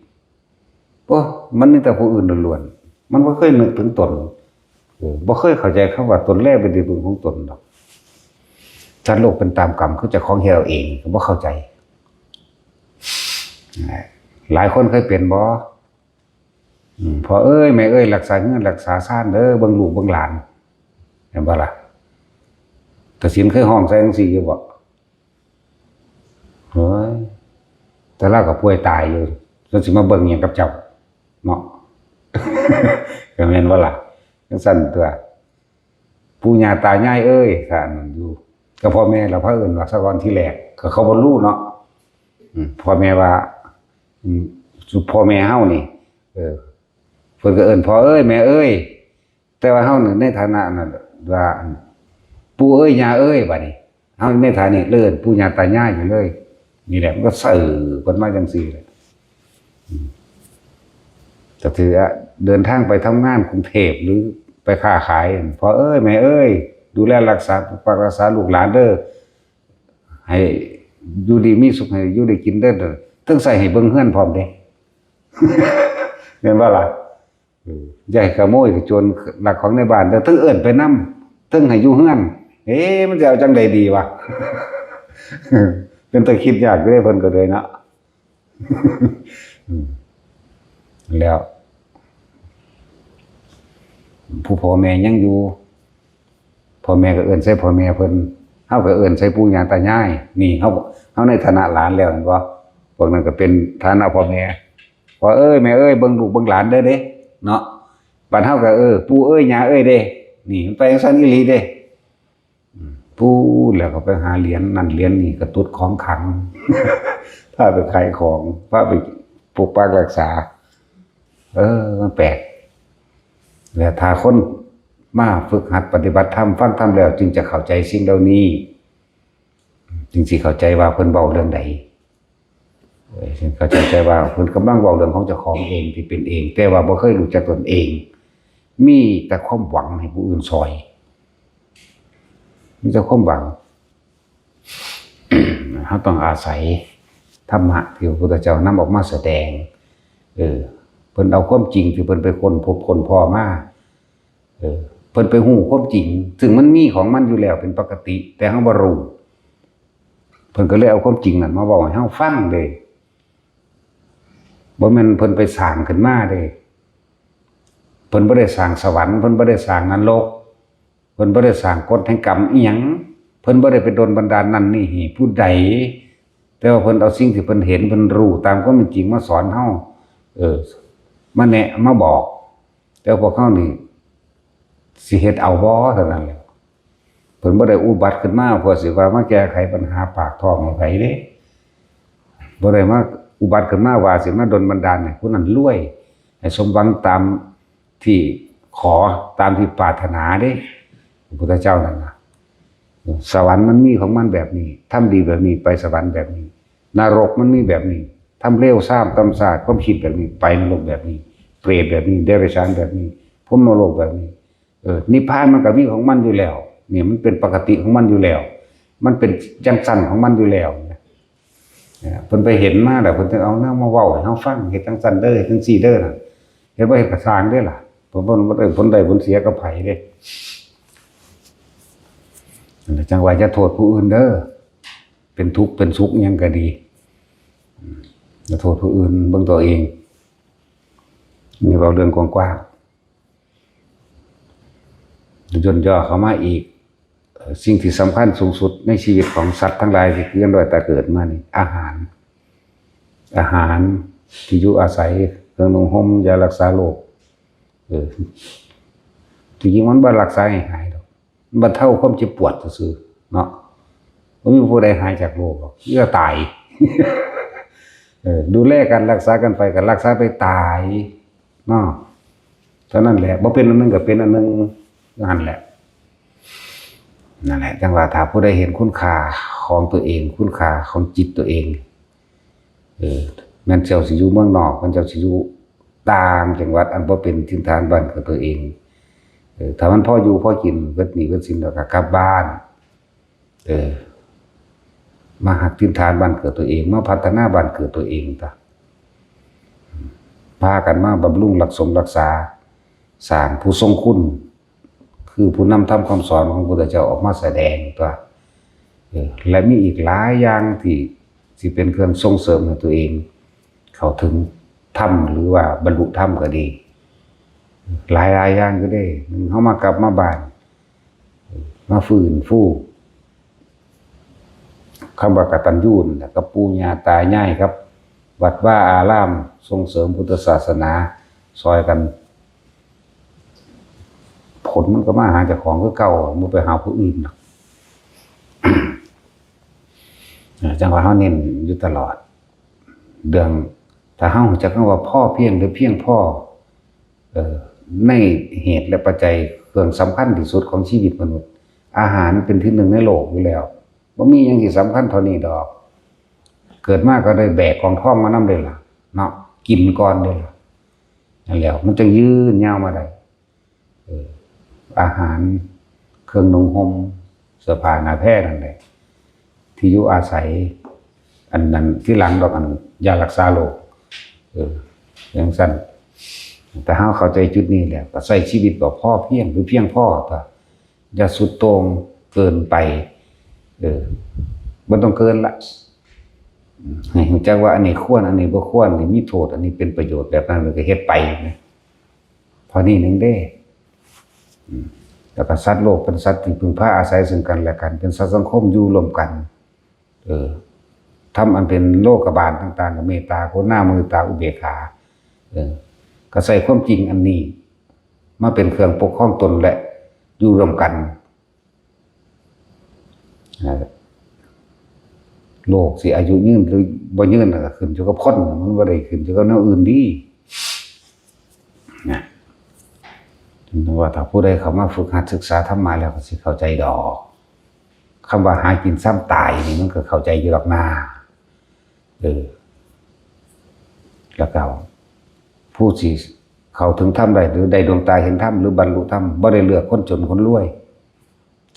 ໂອ້ ມັນມີແຕ່ຜູ້ອື່ນລ້ວນໆ ມັນບໍ່ເຄີຍນຶກເຖິງຕົນ ເອີ ບໍ່ເຄີຍເຂົ້າໃຈຄຳວ່າຕົນແລເປັນທີ່ເພິ່ງຂອງຕົນດອກ. ສັດໂລກເປັນຕາມກຳ ຄືເຈົ້າຂອງເຮັດເອົາເອງ ກໍບໍ່ເຂົ້າໃຈ. ຫຼາຍຄົນເຄີຍເປັນບໍ່? ອືມ ພໍ່ເອີຍ ແມ່ເອີຍ ຮັກສາເຮືອນຮັກສາຊານເດີ ເບິ່ງລູກເບິ່ງຫຼານ ແມ່ນບໍ່ລະ? ຕາສິນເຄີຍຮ້ອງໃສ່ຈັ່ງຊີ້ຢູ່ບໍ່? ໂອ້ຍ ແຕ່ລາວກໍປ່ວຍຕາຍຢູ່ ລາວຊິມາເບິ່ງຫຍັງກັບເຈົ້າເນາະ ກໍແມ່ນບໍ່ລະ? ຈັ່ງຊັ້ນຕົວະ ປູ່ຍ່າຕາຍາຍເອີຍ ຖ້າອັນນັ້ນຢູ່ ກໍພໍ່ແມ່ລະພາເອີ້ນວ່າສະກ່ອນທີແລກ ກໍເຂົາບໍ່ຮູ້ເນາະ. ອືມ ພໍ່ແມ່ວ່າ ອືມ ຊຸມພໍ່ແມ່ເຮົານີ້ ເອີ ເພິ່ນກໍເອີ້ນ ພໍ່ເອີຍ ແມ່ເອີຍ ແຕ່ວ່າເຮົາໃນຖານະນັ້ນວ່າ ປູ່ເອີຍ ຍ່າເອີຍ ບາດນີ້ເຮົາໃນຖານະນີ້ເອີ້ນປູ່ຍ່າຕາຍາຍຢູ່ເລີຍ. ນີ້ແຫຼະ ມັນກໍສືບກັນມາຈັ່ງຊີ້ແຫຼະ. ອືມ ກໍຖືວ່າເດີນທາງໄປທຳງານກຸງເທບ ຫຼື ໄປຄ້າຂາຍ ພໍ່ເອີຍ ແມ່ເອີຍ ດູແລຮັກສາ ປົກປັກຮັກສາລູກຫຼານເດີ ໃຫ້ຢູ່ດີມີສຸກ ໃຫ້ຢູ່ໄດ້ກິນເດີ ເຖິງໃສ່ໃຫ້ເບິ່ງເຮືອນພ້ອມເດ້ ແມ່ນບໍ່ລະ? ເອີ ຢ່າໃຫ້ຂະໂມຍຂະໂຈນລັກຂອງໃນບ້ານເດີ ເຖິງເອີ້ນໄປນຳ ເຖິງໃຫ້ຢູ່ເຮືອນ. ເອ ມັນຊິເອົາຈັ່ງໃດດີວະ? ເປັນຕາຄິດຍາກຢູ່ເດ້ ເພິ່ນກໍເລີຍເນາະ. ອືມ ແລ້ວຜູ້ພໍ່ແມ່ຍັງຢູ່ ພໍ່ແມ່ກໍເອີ້ນໃສ່ພໍ່ແມ່ເພິ່ນ ເຮົາກໍເອີ້ນໃສ່ປູ່ຍ່າຕາຍາຍ. ນີ້ເຮົາ ເຮົາໃນຖານະຫຼານແລ້ວແມ່ນບໍ່? ພວກນັ້ນກໍເປັນຖານະພໍ່ແມ່ ພໍ່ເອີຍ ແມ່ເອີຍ ເບິ່ງລູກເບິ່ງຫຼານເດີເດ້ເນາະ. ບາດເຮົາກໍ ເອີ ປູ່ເອີຍ ຍ່າເອີຍເດ້. ນີ້ມັນໄປຈັ່ງຊັ້ນອີ່ຫຼີເດ້. ອືມ ປູ້ ແລ້ວກໍໄປຫາຫຼຽນນັ້ນຫຼຽນນີ້ ກະຕຸດຂອງຂັງ ພາໄປຂາຍຂອງ ພາໄປປົກປັກຮັກສາ. ເອີ ມັນແປກ. ແລະ ຖ້າຄົນມາຝຶກຫັດປະຕິບັດທຳ ຟັງທຳແລ້ວ ຈຶ່ງຈະເຂົ້າໃຈສິ່ງເຫຼົ່ານີ້ ຈຶ່ງຊິເຂົ້າໃຈວ່າເພິ່ນເວົ້າເລື່ອງໃດ. ເອີ ເຊິ່ງເຂົ້າໃຈວ່າເພິ່ນກຳລັງເວົ້າເລື່ອງຂອງເຈົ້າຂອງເອງທີ່ເປັນເອງ ແຕ່ວ່າບໍ່ເຄີຍຮູ້ຈັກຕົນເອງ ມີແຕ່ຄວາມຫວັງໃຫ້ຜູ້ອື່ນຊ່ອຍ ມີແຕ່ຄວາມຫວັງ. ເຮົາຕ້ອງອາໄສທຳມະທີ່ພະພຸດທະເຈົ້ານຳອອກມາສະແດງ. ເອີ ເພິ່ນເອົາຄວາມຈິງທີ່ເພິ່ນໄປຄົ້ນພົບຄົ້ນພໍ້ມາ ເອີ ເພິ່ນໄປຮູ້ຄວາມຈິງ ຊຶ່ງມັນມີຂອງມັນຢູ່ແລ້ວເປັນປົກກະຕິ ແຕ່ເຮົາບໍ່ຮູ້. ເພິ່ນກໍເລີຍເອົາຄວາມຈິງນັ້ນມາເວົ້າໃຫ້ເຮົາຟັງເດ້. ບໍ່ແມ່ນເພິ່ນໄປສ້າງຂຶ້ນມາເດ້. ເພິ່ນບໍ່ໄດ້ສ້າງສະຫວັນ ເພິ່ນບໍ່ໄດ້ສ້າງນະລົກ ເພິ່ນບໍ່ໄດ້ສ້າງກົດແຫ່ງກຳອີ່ຫຍັງ ເພິ່ນບໍ່ໄດ້ໄປດົນບັນດານນັ້ນນີ້ໃຫ້ຜູ້ໃດ ແຕ່ວ່າເພິ່ນເອົາສິ່ງທີ່ເພິ່ນເຫັນ ເພິ່ນຮູ້ຕາມຄວາມເປັນຈິງມາສອນເຮົາ ເອີ ມາແນະມາບອກ. ແຕ່ພວກເຮົານີ້ຊິເຮັດເອົາບໍ່ເທົ່ານັ້ນແຫຼະ. ເພິ່ນບໍ່ໄດ້ອຸບັດຂຶ້ນມາເພື່ອຊິວ່າມາແກ້ໄຂບັນຫາປາກທ້ອງໃຫ້ໃຜເດ້. ບໍ່ໄດ້ມາອຸບັດຂຶ້ນມາວ່າຊິມາດົນບັນດານໃຫ້ຜູ້ນັ້ນລວຍ ໃຫ້ສົມຫວັງຕາມທີ່ຂໍ ຕາມທີ່ປາດຖະໜາເດ້. ພະພຸດທະເຈົ້ານັ້ນນະ ສະຫວັນມັນມີຂອງມັນແບບນີ້ ທຳດີແບບນີ້ໄປສະຫວັນແບບນີ້ ນະລົກມັນມີແບບນີ້ ທຳເລວຊາມຕ່ຳຊາດຄວາມຄິດແບບນີ້ ໄປນະລົກແບບນີ້ ເປດແບບນີ້ ເດຍລະສານແບບນີ້ ພົມມະໂລກແບບນີ້. ເອີ ນິບພານມັນກໍມີຂອງມັນຢູ່ແລ້ວ. ນີ້ມັນເປັນປົກກະຕິຂອງມັນຢູ່ແລ້ວ ມັນເປັນຈັ່ງຊັ້ນຂອງມັນຢູ່ແລ້ວ. ເອີ ເພິ່ນໄປເຫັນມາແລ້ວ ເພິ່ນຈຶ່ງເອົາແນວມາເວົ້າໃຫ້ເຮົາຟັງ ເຮັດຈັ່ງຊັ້ນເດີ ເຮັດຈັ່ງຊີ້ເດີນະ. ເຮັດບໍ່ເຮັດກໍຊ່າງເດ້ລະ ເພິ່ນບໍ່ໄດ້ຜົນໄດ້ຜົນເສຍກັບໃຜເດ້. ຈັ່ງວ່າຢ່າໂທດຜູ້ອື່ນເດີ ເປັນທຸກເປັນສຸກອີ່ຫຍັງກໍດີ ຢ່າໂທດຜູ້ອື່ນ ເບິ່ງຕົວເອງ. ນີ້ເວົ້າເລື່ອງກວ້າງໆ ຫຍໍ້ເຂົ້າມາອີກ ເອີ່ ສິ່ງທີ່ສຳຄັນສູງສຸດໃນຊີວິດຂອງສັດທັງຫຼາຍທີ່ເກີດມານີ້ ອາຫານ ອາຫານ ທີ່ຢູ່ອາໄສ ເຄື່ອງນຸ່ງຫົ່ມ ຢາຮັກສາໂລກ ເອີ ທີ່ຈິງມັນບໍ່ຮັກສາໃຫ້ຫາຍດອກ ບັນເທົາຄວາມເຈັບປວດຊື່ໆເນາະ ບໍ່ມີຜູ້ໃດຫາຍຈາກໂລກດອກ ມີແຕ່ຕາຍ ເອີ ດູແລກັນ ຮັກສາກັນໄປ ກໍຮັກສາໄປຕາຍເນາະ ເທົ່ານັ້ນແຫຼະ ບໍ່ເປັນອັນໜຶ່ງກໍເປັນອັນໜຶ່ງ ຢູ່ຫັ້ນແຫຼະ ນັ້ນແຫຼະ ຈັ່ງວ່າຖ້າຜູ້ໃດເຫັນຄຸນຄ່າຂອງຕົວເອງ ຄຸນຄ່າຂອງຈິດຕົວເອງ ເອີ ແມ່ນເຈົ້າຊິຢູ່ເມືອງນອກ ແມ່ນເຈົ້າຊິຢູ່ຕ່າງຈັງຫວັດ ອັນບໍ່ເປັນຖິ່ນຖານບ້ານເກີດຕົວເອງ ເອີ ຖ້າມັນພໍຢູ່ພໍກິນ ເບິດໜີ້ເບິດສິນແລ້ວກໍກັບບ້ານ ເອີ ມາຮັກຖິ່ນຖານບ້ານເກີດຕົວເອງ ມາພັດທະນາບ້ານເກີດຕົວເອງຕະ ພາກັນມາບຳລຸງຮັກສົມຮັກສາ ສ້າງຜູ້ຊົງຄຸນ ຄືຜູ້ນຳທຳຄຳສອນຂອງພະພຸດທະເຈົ້າອອກມາສະແດງຕົວະ ເອີ ແລະ ມີອີກຫຼາຍຢ່າງທີ່ຊິເປັນເຄື່ອງສົ່ງເສີມໃຫ້ຕົວເອງເຂົ້າເຖິງທຳ ຫຼືວ່າບັນລຸທຳກໍດີ ຫຼາຍໆຢ່າງຢູ່ເດ້ ເຮົາມາກັບມາບ້ານ ມາຟື້ນຟູ ຄຳວ່າກະຕັນຍູນັ້ນແຫຼະ ກັບປູ່ຍ່າຕາຍາຍ ກັບວັດວາອາລາມ ສົ່ງເສີມພຸດທະສາສະໜາ ຊ່ອຍກັນ ຜົນມັນກໍມາຫາເຈົ້າຂອງຄືເກົ່າ ບໍ່ໄປຫາຜູ້ອື່ນດອກ ເອີ ຈັ່ງວ່າເຮົາເນັ້ນຢູ່ຕະຫຼອດ ເລື່ອງ ຖ້າເຮົາຮູ້ຈັກຄຳວ່າພໍພຽງ ຫຼື ພຽງພໍ ເອີ ໃນເຫດ ແລະ ປັດໄຈ ເຄື່ອງສຳຄັນທີ່ສຸດຂອງຊີວິດມະນຸດ ອາຫານເປັນທີໜຶ່ງໃນໂລກຢູ່ແລ້ວ ບໍ່ມີຫຍັງທີ່ສຳຄັນເທົ່ານີ້ດອກ ເກີດມາກໍໄດ້ແບກກອງທອງມານຳເດ້ລະເນາະ ກິນກ່ອນເດ້ລະ ນັ້ນແຫຼະ ມັນຈຶ່ງຍືນຍາວມາໄດ້ ເອີ ອາຫານ ເຄື່ອງນຸ່ງຫົ່ມ ເສື້ອຜ້າໜ້າແພນັ້ນແຫຼະ ທີ່ຢູ່ອາໄສ ອັນນັ້ນທີຫຼັງດອກ ອັນຢາຮັກສາໂລກ ເອີ ຈັ່ງຊັ້ນ ຖ້າເຮົາເຂົ້າໃຈຈຸດນີ້ແລ້ວ ກໍໃຊ້ຊີວິດກໍພໍພຽງ ຫຼື ພຽງພໍ ກໍຢ່າສຸດໂຕ່ງເກີນໄປ ເອີ ບໍ່ຕ້ອງເກີນລະ ໃຫ້ຮູ້ຈັກວ່າອັນນີ້ຄວນ ອັນນີ້ບໍ່ຄວນ ນີ້ມີໂທດ ອັນນີ້ເປັນປະໂຫຍດ ແບບນັ້ນ ແລ້ວກໍເຮັດໄປນະ ພໍນີ້ໜຶ່ງເດ້ ອືມ ແລ້ວກໍສັດໂລກເປັນສັດທີ່ເພິ່ງພາອາໄສເຊິ່ງກັນແລະກັນ ເປັນສັດສັງຄົມຢູ່ຮ່ວມກັນ ເອີ ທຳອັນເປັນໂລກະບານຕ່າງໆ ກໍເມດຕາ ກະຣຸນາ ມຸທິຕາ ອຸເບກຂາ ເອີ ກໍໃຊ້ຄວາມຈິງອັນນີ້ມາເປັນເຄື່ອງປົກຄອງຕົນ ແລະ ຢູ່ຮ່ວມກັນ ໂລກຊິອາຍຸຍືນ ຫຼື ບໍ່ຍືນ ກໍຂຶ້ນຢູ່ກັບຄົນ ມັນບໍ່ໄດ້ຂຶ້ນຢູ່ກັບແນວອື່ນເດ້ ນະ ເຖິງວ່າຖ້າຜູ້ໃດເຂົ້າມາຝຶກຫັດສຶກສາທຳມະແລ້ວ ກໍຊິເຂົ້າໃຈດອກ ຄຳວ່າຫາກິນຊຳຕາຍນີ້ ມັນກໍເຂົ້າໃຈຢູ່ດອກນາ ເອີ ແລ້ວກໍຜູ້ຊິເຂົ້າເຖິງທຳໄດ້ ຫຼື ໄດ້ດວງຕາເຫັນທຳ ຫຼື ບັນລຸທຳ ບໍ່ໄດ້ເລືອກຄົນຈົນຄົນລວຍ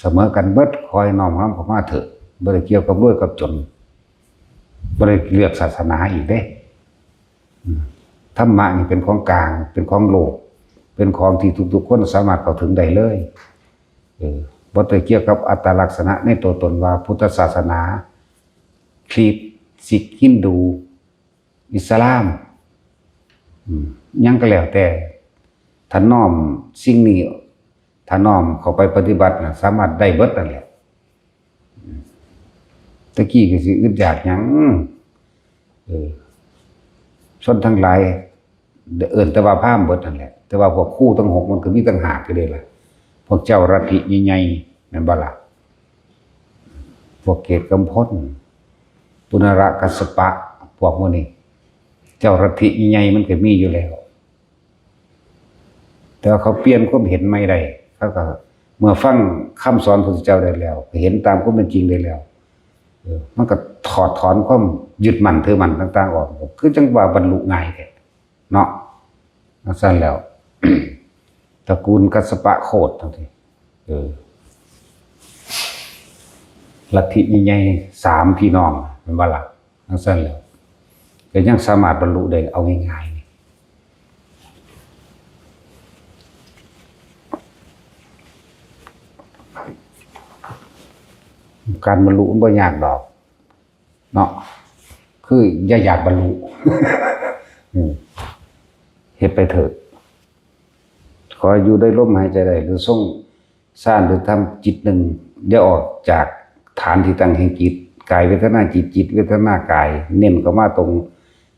ສະເໝີກັນເບິດ ຂໍໃຫ້ນ້ອມຮຳເຂົ້າມາເຖາະ ບໍ່ໄດ້ກ່ຽວກັບລວຍກັບຈົນ ບໍ່ໄດ້ເລືອກສາສະໜາອີກເດ້ ອືມ ທຳມະນີ້ເປັນຂອງກາງ ເປັນຂອງໂລກ ເປັນຂອງທີ່ທຸກໆຄົນສາມາດເຂົ້າເຖິງໄດ້ເລີຍ ເອີ ບໍ່ໄດ້ກ່ຽວກັບອັດຕະລັກສະນະໃນຕົວຕົນວ່າພຸດທະສາສະໜາ ຄຣິດ ສິກ ຮິນດູ ອິດສະລາມ ອືມ ຫຍັງກໍແລ້ວແຕ່ ຖ້ານ້ອມສິ່ງນີ້ ຖ້ານ້ອມເຂົ້າໄປປະຕິບັດນະ ສາມາດໄດ້ເບິດນັ້ນແຫຼະ ອືມ ແຕ່ກີ້ກໍຊິອຶດຢາກຫຍັງ ເອີ ຊົນທັງຫຼາຍ ເອີ້ນແຕ່ວ່າພາມເບິດນັ້ນແຫຼະ ແຕ່ວ່າພວກຄູທັງຫົກມັນກໍມີຕ່າງຫາກຢູ່ເດ້ລະ ພວກເຈົ້າລັດທິໃຫຍ່ໆ ແມ່ນບໍ່ລະ? ພວກເກດກຳພົນ ປຸນນະລະ ກັດສະປະ ພວກໝູ່ນີ້ ເຈົ້າລັດທິໃຫຍ່ໆມັນກໍມີຢູ່ແລ້ວ ແຕ່ວ່າເຂົາປ່ຽນຄວາມເຫັນໃໝ່ໄດ້ ເຂົາກໍເມື່ອຟັງຄຳສອນພະພຸດທະເຈົ້າໄດ້ແລ້ວ ກໍເຫັນຕາມຄວາມເປັນຈິງໄດ້ແລ້ວ ເອີ ມັນກໍຖອດຖອນຄວາມຍຶດໝັ້ນຖືໝັ້ນຕ່າງໆອອກ ຄືຈັ່ງວ່າບັນລຸງ່າຍແທ້ເນາະ ຈັ່ງຊັ້ນແລ້ວ ຕະກູນກັດສະປະໂຄດຈັ່ງຊີ້ ເອີ ລັດທິໃຫຍ່ໆ ສາມພີ່ນ້ອງ ແມ່ນບໍ່ລະ? ຈັ່ງຊັ້ນແຫຼະ ກໍຍັງສາມາດບັນລຸໄດ້ເອົາງ່າຍໆນີ້ ການບັນລຸມັນບໍ່ຍາກດອກເນາະ ຄືຢ່າຢາກບັນລຸ ອືມ ເຮັດໄປເຖາະ ຂໍໃຫ້ຢູ່ໄດ້ລົມຫາຍໃຈໄດ້ ຫຼື ຊົງ ຊານ ຫຼື ທຳຈິດໜຶ່ງ ຢ່າອອກຈາກຖານທີ່ຕັ້ງແຫ່ງຈິດ ກາຍເວທະນາຈິດ ຈິດເວທະນາກາຍ ເນັ້ນເຂົ້າມາຕົງ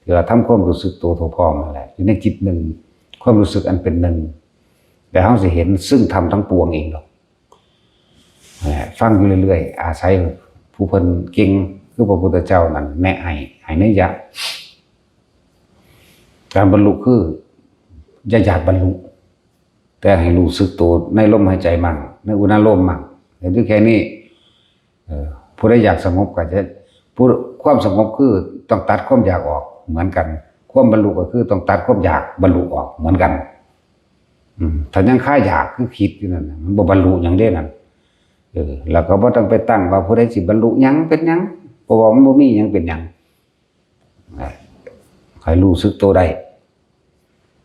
ທີ່ວ່າທຳຄວາມຮູ້ສຶກໂຕທົ່ວພ້ອມນັ້ນແຫຼະ ຢູ່ໃນຈິດໜຶ່ງ ຄວາມຮູ້ສຶກອັນເປັນໜຶ່ງ ແລ້ວເຮົາຊິເຫັນຊຶ່ງທຳທັງປວງເອງດອກ. ແຫຼະ ຟັງຢູ່ເລື້ອຍໆ ອາໄສຜູ້ເພິ່ນເກັ່ງ ຄືພະພຸດທະເຈົ້ານັ້ນແນະໃຫ້ໃຫ້ໄນຍະ ການບັນລຸຄື ຢ່າຢາກບັນລຸ ແຕ່ໃຫ້ຮູ້ສຶກໂຕໃນລົມຫາຍໃຈມັ້ງ ໃນອຸນາໂລມມັ້ງ ເຮັດຢູ່ແຄ່ນີ້. ເອີ ຜູ້ໃດຢາກສະຫງົບກໍຈະ ຜູ້ ຄວາມສະຫງົບຄືຕ້ອງຕັດຄວາມຢາກອອກເໝືອນກັນ ຄວາມບັນລຸກໍຄືຕ້ອງຕັດຄວາມຢາກບັນລຸອອກເໝືອນກັນ. ອືມ ຖ້າຍັງຄາຢາກຄືຄິດຢູ່ນັ້ນນະ ມັນບໍ່ບັນລຸຫຍັງເດ້ນັ້ນ. ເອີ ແລ້ວກໍບໍ່ຕ້ອງໄປຕັ້ງວ່າຜູ້ໃດຊິບັນລຸຫຍັງເປັນຫຍັງ ເພາະວ່າມັນບໍ່ມີຫຍັງເປັນຫຍັງ. ໃຫ້ຮູ້ສຶກໂຕໄດ້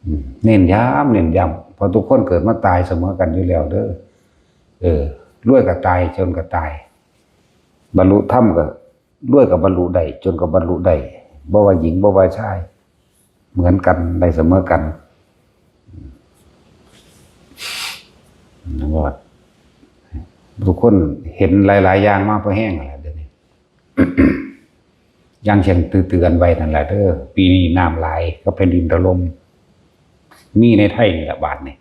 ອືມ ເນັ້ນຢ້ຳ ເນັ້ນຢ້ຳ ເພາະທຸກຄົນເກີດມາຕາຍສະເໝີກັນຢູ່ແລ້ວເດີ. ເອີ ລວຍກໍຕາຍ ຈົນກໍຕາຍ ບັນລຸທຳກໍ ລວຍກໍບັນລຸໄດ້ ຈົນກໍບັນລຸໄດ້ ບໍ່ວ່າຍິງ ບໍ່ວ່າຊາຍ ເໝືອນກັນ ໄດ້ສະເໝີກັນ. ອືມ ນັ້ນວ່າ ທຸກຄົນເຫັນຫຼາຍໆຢ່າງມາພໍແຮງແລ້ວດຽວນີ້ ຢ່າງເຊັ່ນ ເຕືອນໄວ້ນັ້ນແຫຼະເດີ ປີນີ້ນ້ຳຫຼາຍກັບແຜ່ນດິນຖະຫຼົ່ມ ມີໃນໄທນີ້ລະບາດນີ້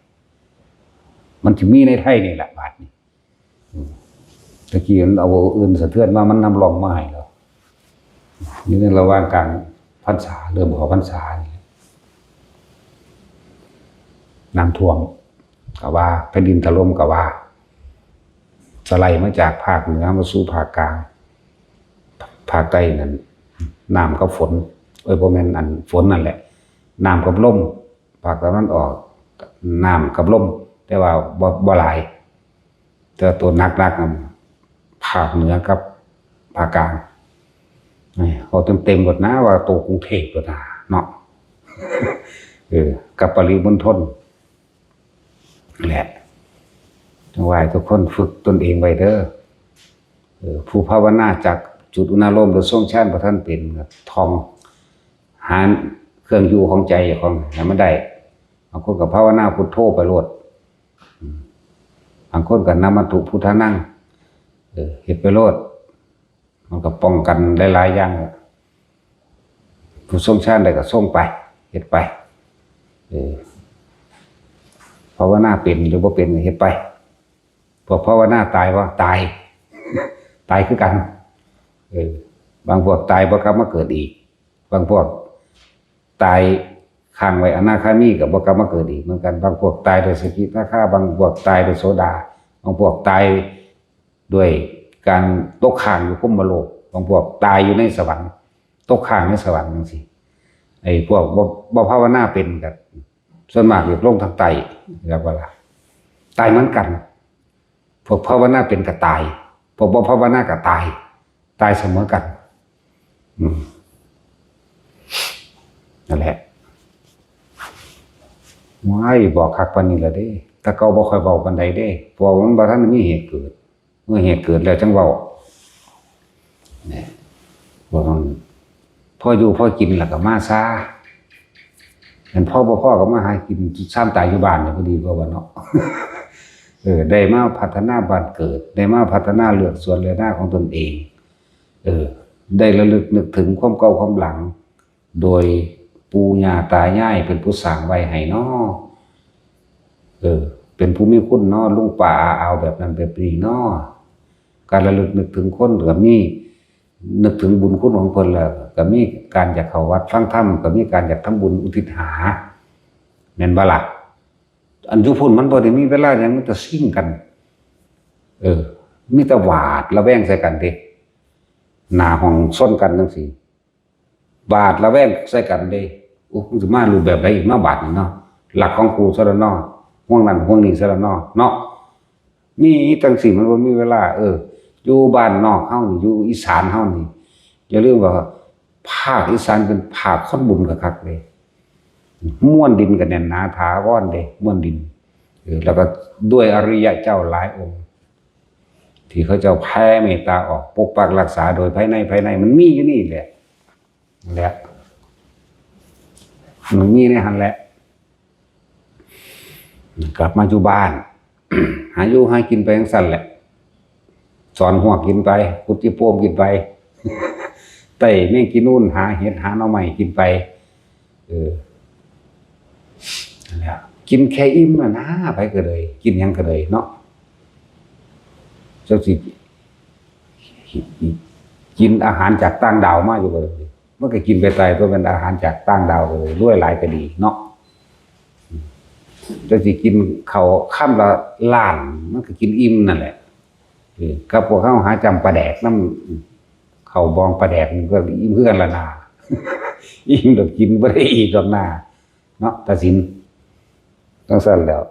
ມັນຊິມີໃນໄທນີ້ລະບາດນີ້. ອືມ ຕະກີ້ມັນເອົາອື່ນສະເທືອນມາ ມັນນຳຮ່ອງມາໃຫ້ແລ້ວ ຢູ່ໃນລະຫວ່າງກາງພັນສາ ເລີ່ມເຂົ້າພັນສານີ້ແຫຼະ ນ້ຳຖ້ວມກໍວ່າ ແຜ່ນດິນຖະຫຼົ່ມກໍວ່າ ສະໄຫຼມາຈາກພາກເໜືອມາສູ່ພາກກາງ ພາກໃຕ້ນັ້ນ ນ້ຳກັບຝົນ ເອີຍ ບໍ່ແມ່ນອັນຝົນນັ້ນແຫຼະ ນ້ຳກັບລົມ ພາກຕາເວັນອອກ ນ້ຳກັບລົມ ແຕ່ວ່າບໍ່ ບໍ່ຫຼາຍ ແຕ່ໂຕໜັກໆນັ້ນ ພາກເໜືອກັບພາກກາງ ນີ້ເວົ້າເຕັມໆໂລດນາ ວ່າໂຕກຸງເທບໂລດນາເນາະ ເອີ ກັບປະລິມົນທົນ ແຫຼະ ຈັ່ງວ່າໃຫ້ທຸກຄົນຝຶກຕົນເອງໄວ້ເດີ. ເອີ ຜູ້ພາວະນາຈາກຈຸດອຸນາໂລມ ຫຼື ຊົງຊານບໍ່ທັນເປັນ ກໍທ່ອງຫາເຄື່ອງຢູ່ຂອງໃຈເຈົ້າຂອງໃຫ້ມັນໄດ້. ບາງຄົນກໍພາວະນາພຸດໂທໄປໂລດ ອືມ ບາງຄົນກໍນະມະຕຸພຸດທານັງ ເອີ ເຮັດໄປໂລດ ມັນກໍປ້ອງກັນຫຼາຍໆຢ່າງ. ຜູ້ຊົງຊານໄດ້ກໍຊົງໄປ ເຮັດໄປ ເອີ ພາວະນາເປັນຫຼືບໍ່ເປັນກໍເຮັດໄປ. ພວກພາວະນາຕາຍບໍ່? ຕາຍ ຕາຍຄືກັນ ເອີ ບາງພວກຕາຍບໍ່ກັບມາເກີດອີກ ບາງພວກຕາຍຄ້າງໄວ້ອະນາຄາມີກໍບໍ່ກັບມາເກີດອີກເໝືອນກັນ. ບາງພວກຕາຍໂດຍສະກິທາຄາ ບາງພວກຕາຍໂດຍໂສດາ ບາງພວກຕາຍດ້ວຍການຕົກຄ້າງຢູ່ພົມມະໂລກ ບາງພວກຕາຍຢູ່ໃນສະຫວັນ ຕົກຄ້າງໃນສະຫວັນຈັ່ງຊີ້. ໄອ້ພວກບໍ່ ບໍ່ພາວະນາເປັນກໍສ່ວນມາກຢາກລົງທາງໃຕ້ ແລ້ວກໍລະ ຕາຍເໝືອນກັນ. ພວກພາວະນາເປັນກໍຕາຍ ພວກບໍ່ພາວະນາກໍຕາຍ ຕາຍສະເໝີກັນ. ອືມ ນັ້ນແຫຼະ ໂອ້ຍ ບອກຄັກປານນີ້ລະເດ້. ແຕ່ເກົ່າບໍ່ຄ່ອຍເວົ້າປານໃດເດ້ ເພາະວ່າມັນບໍ່ທັນມີເຫດເກີດ ເມື່ອເຫດເກີດແລ້ວຈັ່ງເວົ້າ ນີ້ ພວກມັນ ພໍຢູ່ພໍກິນແລ້ວກໍມາຊາ ແມ່ນພໍບໍ່ພໍກໍມາຫາກິນຊາມຕາຍຢູ່ບ້ານນີ້ ພໍດີກວ່າເນາະ. ເອີ ໄດ້ມາພັດທະນາບ້ານເກີດ ໄດ້ມາພັດທະນາເລືອກສວນເລືອກນາຂອງຕົນເອງ ເອີ ໄດ້ລະລຶກນຶກເຖິງຄວາມເກົ່າຄວາມຫຼັງ ໂດຍປູ່ຍ່າຕາຍາຍເປັນຜູ້ສ້າງໄວ້ໃຫ້ເນາະ ເອີ ເປັນຜູ້ມີຄຸນເນາະ ລຸງປ້າອາອາວແບບນັ້ນແບບນີ້ເນາະ. ການລະລຶກນຶກເຖິງຄົນກໍມີ ນຶກເຖິງບຸນຄຸນຂອງເພິ່ນແລ້ວ ກໍມີການຢາກເຂົ້າວັດຟັງທຳ ກໍມີການຢາກທຳບຸນອຸທິດຫາ ແມ່ນບໍ່ລະ? ອັນຢູ່ພຸ້ນມັນບໍ່ໄດ້ມີເວລາຫຍັງ ມີແຕ່ຊິງກັນ ເອີ ມີແຕ່ຫວາດລະແວງໃສ່ກັນເດ້ ໜ້າຫ້ອງຊົນກັນຈັ່ງຊີ້ ຫວາດລະແວງໃສ່ກັນເດ້. ໂອ້ ມັນຊິມາຮູບແບບໃດອີກເນາະ ບາດນີ້ເນາະ ລັກຂອງກູຊະລະເນາະ ຫ່ວງນັ້ນຫ່ວງນີ້ຊະລະເນາະ ເນາະ. ມີຈັ່ງຊີ້ມັນບໍ່ມີເວລາ. ເອີ ຢູ່ບ້ານນອກເຮົານີ້ ຢູ່ອີສານເຮົານີ້ ຢ່າລືມວ່າພາກອີສານເປັນພາກຄົນບຸນຄັກໆເດ້ ມວນດິນກໍແໜ້ນໜາຖາວອນເດ້ ມວນດິນ ເອີ ແລ້ວກໍດ້ວຍອະລິຍະເຈົ້າຫຼາຍອົງ ທີ່ເຂົາເຈົ້າແຜ່ເມດຕາອອກ ປົກປັກຮັກສາໂດຍພາຍໃນ ພາຍໃນ ມັນມີຢູ່ນີ້ແຫຼະ ແຫຼະ ມັນມີໃນຫັ້ນແຫຼະ. ກັບມາຢູ່ບ້ານ ຫາຢູ່ຫາກິນໄປຈັ່ງຊັ້ນແຫຼະ ສອນຮວກກິນໄປ, ຂຸດຈີ່ໂປ່ມກິນໄປ, ໄຕ່ແມງກີນູນ, ຫາເຫັດຫາໜໍ່ໄມ້ກິນໄປ. ເອີ ນັ້ນແຫຼະ, ກິນແຄ່ອີ່ມນະນາ, ໃຜກໍເລີຍ ກິນຫຍັງກໍເລີຍເນາະ. ຈັກຊິກິນອາຫານຈາກຕ່າງດາວມາຢູ່ບໍ່? ມັນກໍກິນໄປຕາຍຕົວເປັນອາຫານຈາກຕ່າງດາວ, ລວຍຫຼາຍກໍດີເນາະ. ເຈົ້າຊິກິນເຂົ້າຄຳລະລ້ານ ມັນກໍກິນອີ່ມນັ້ນແຫຼະ. ເອີ ກັບພວກເຮົາຫາຈ້ຳປາແດກນຳ ເຂົ້າບອງປາແດກ ມັນກໍອີ່ມຄືກັນລະນາ. ອີ່ມດອກ ກິນບໍ່ໄດ້ອີກດອກນາເນາະ ຕາສິນ. ຈັ່ງຊັ້ນແລ້ວ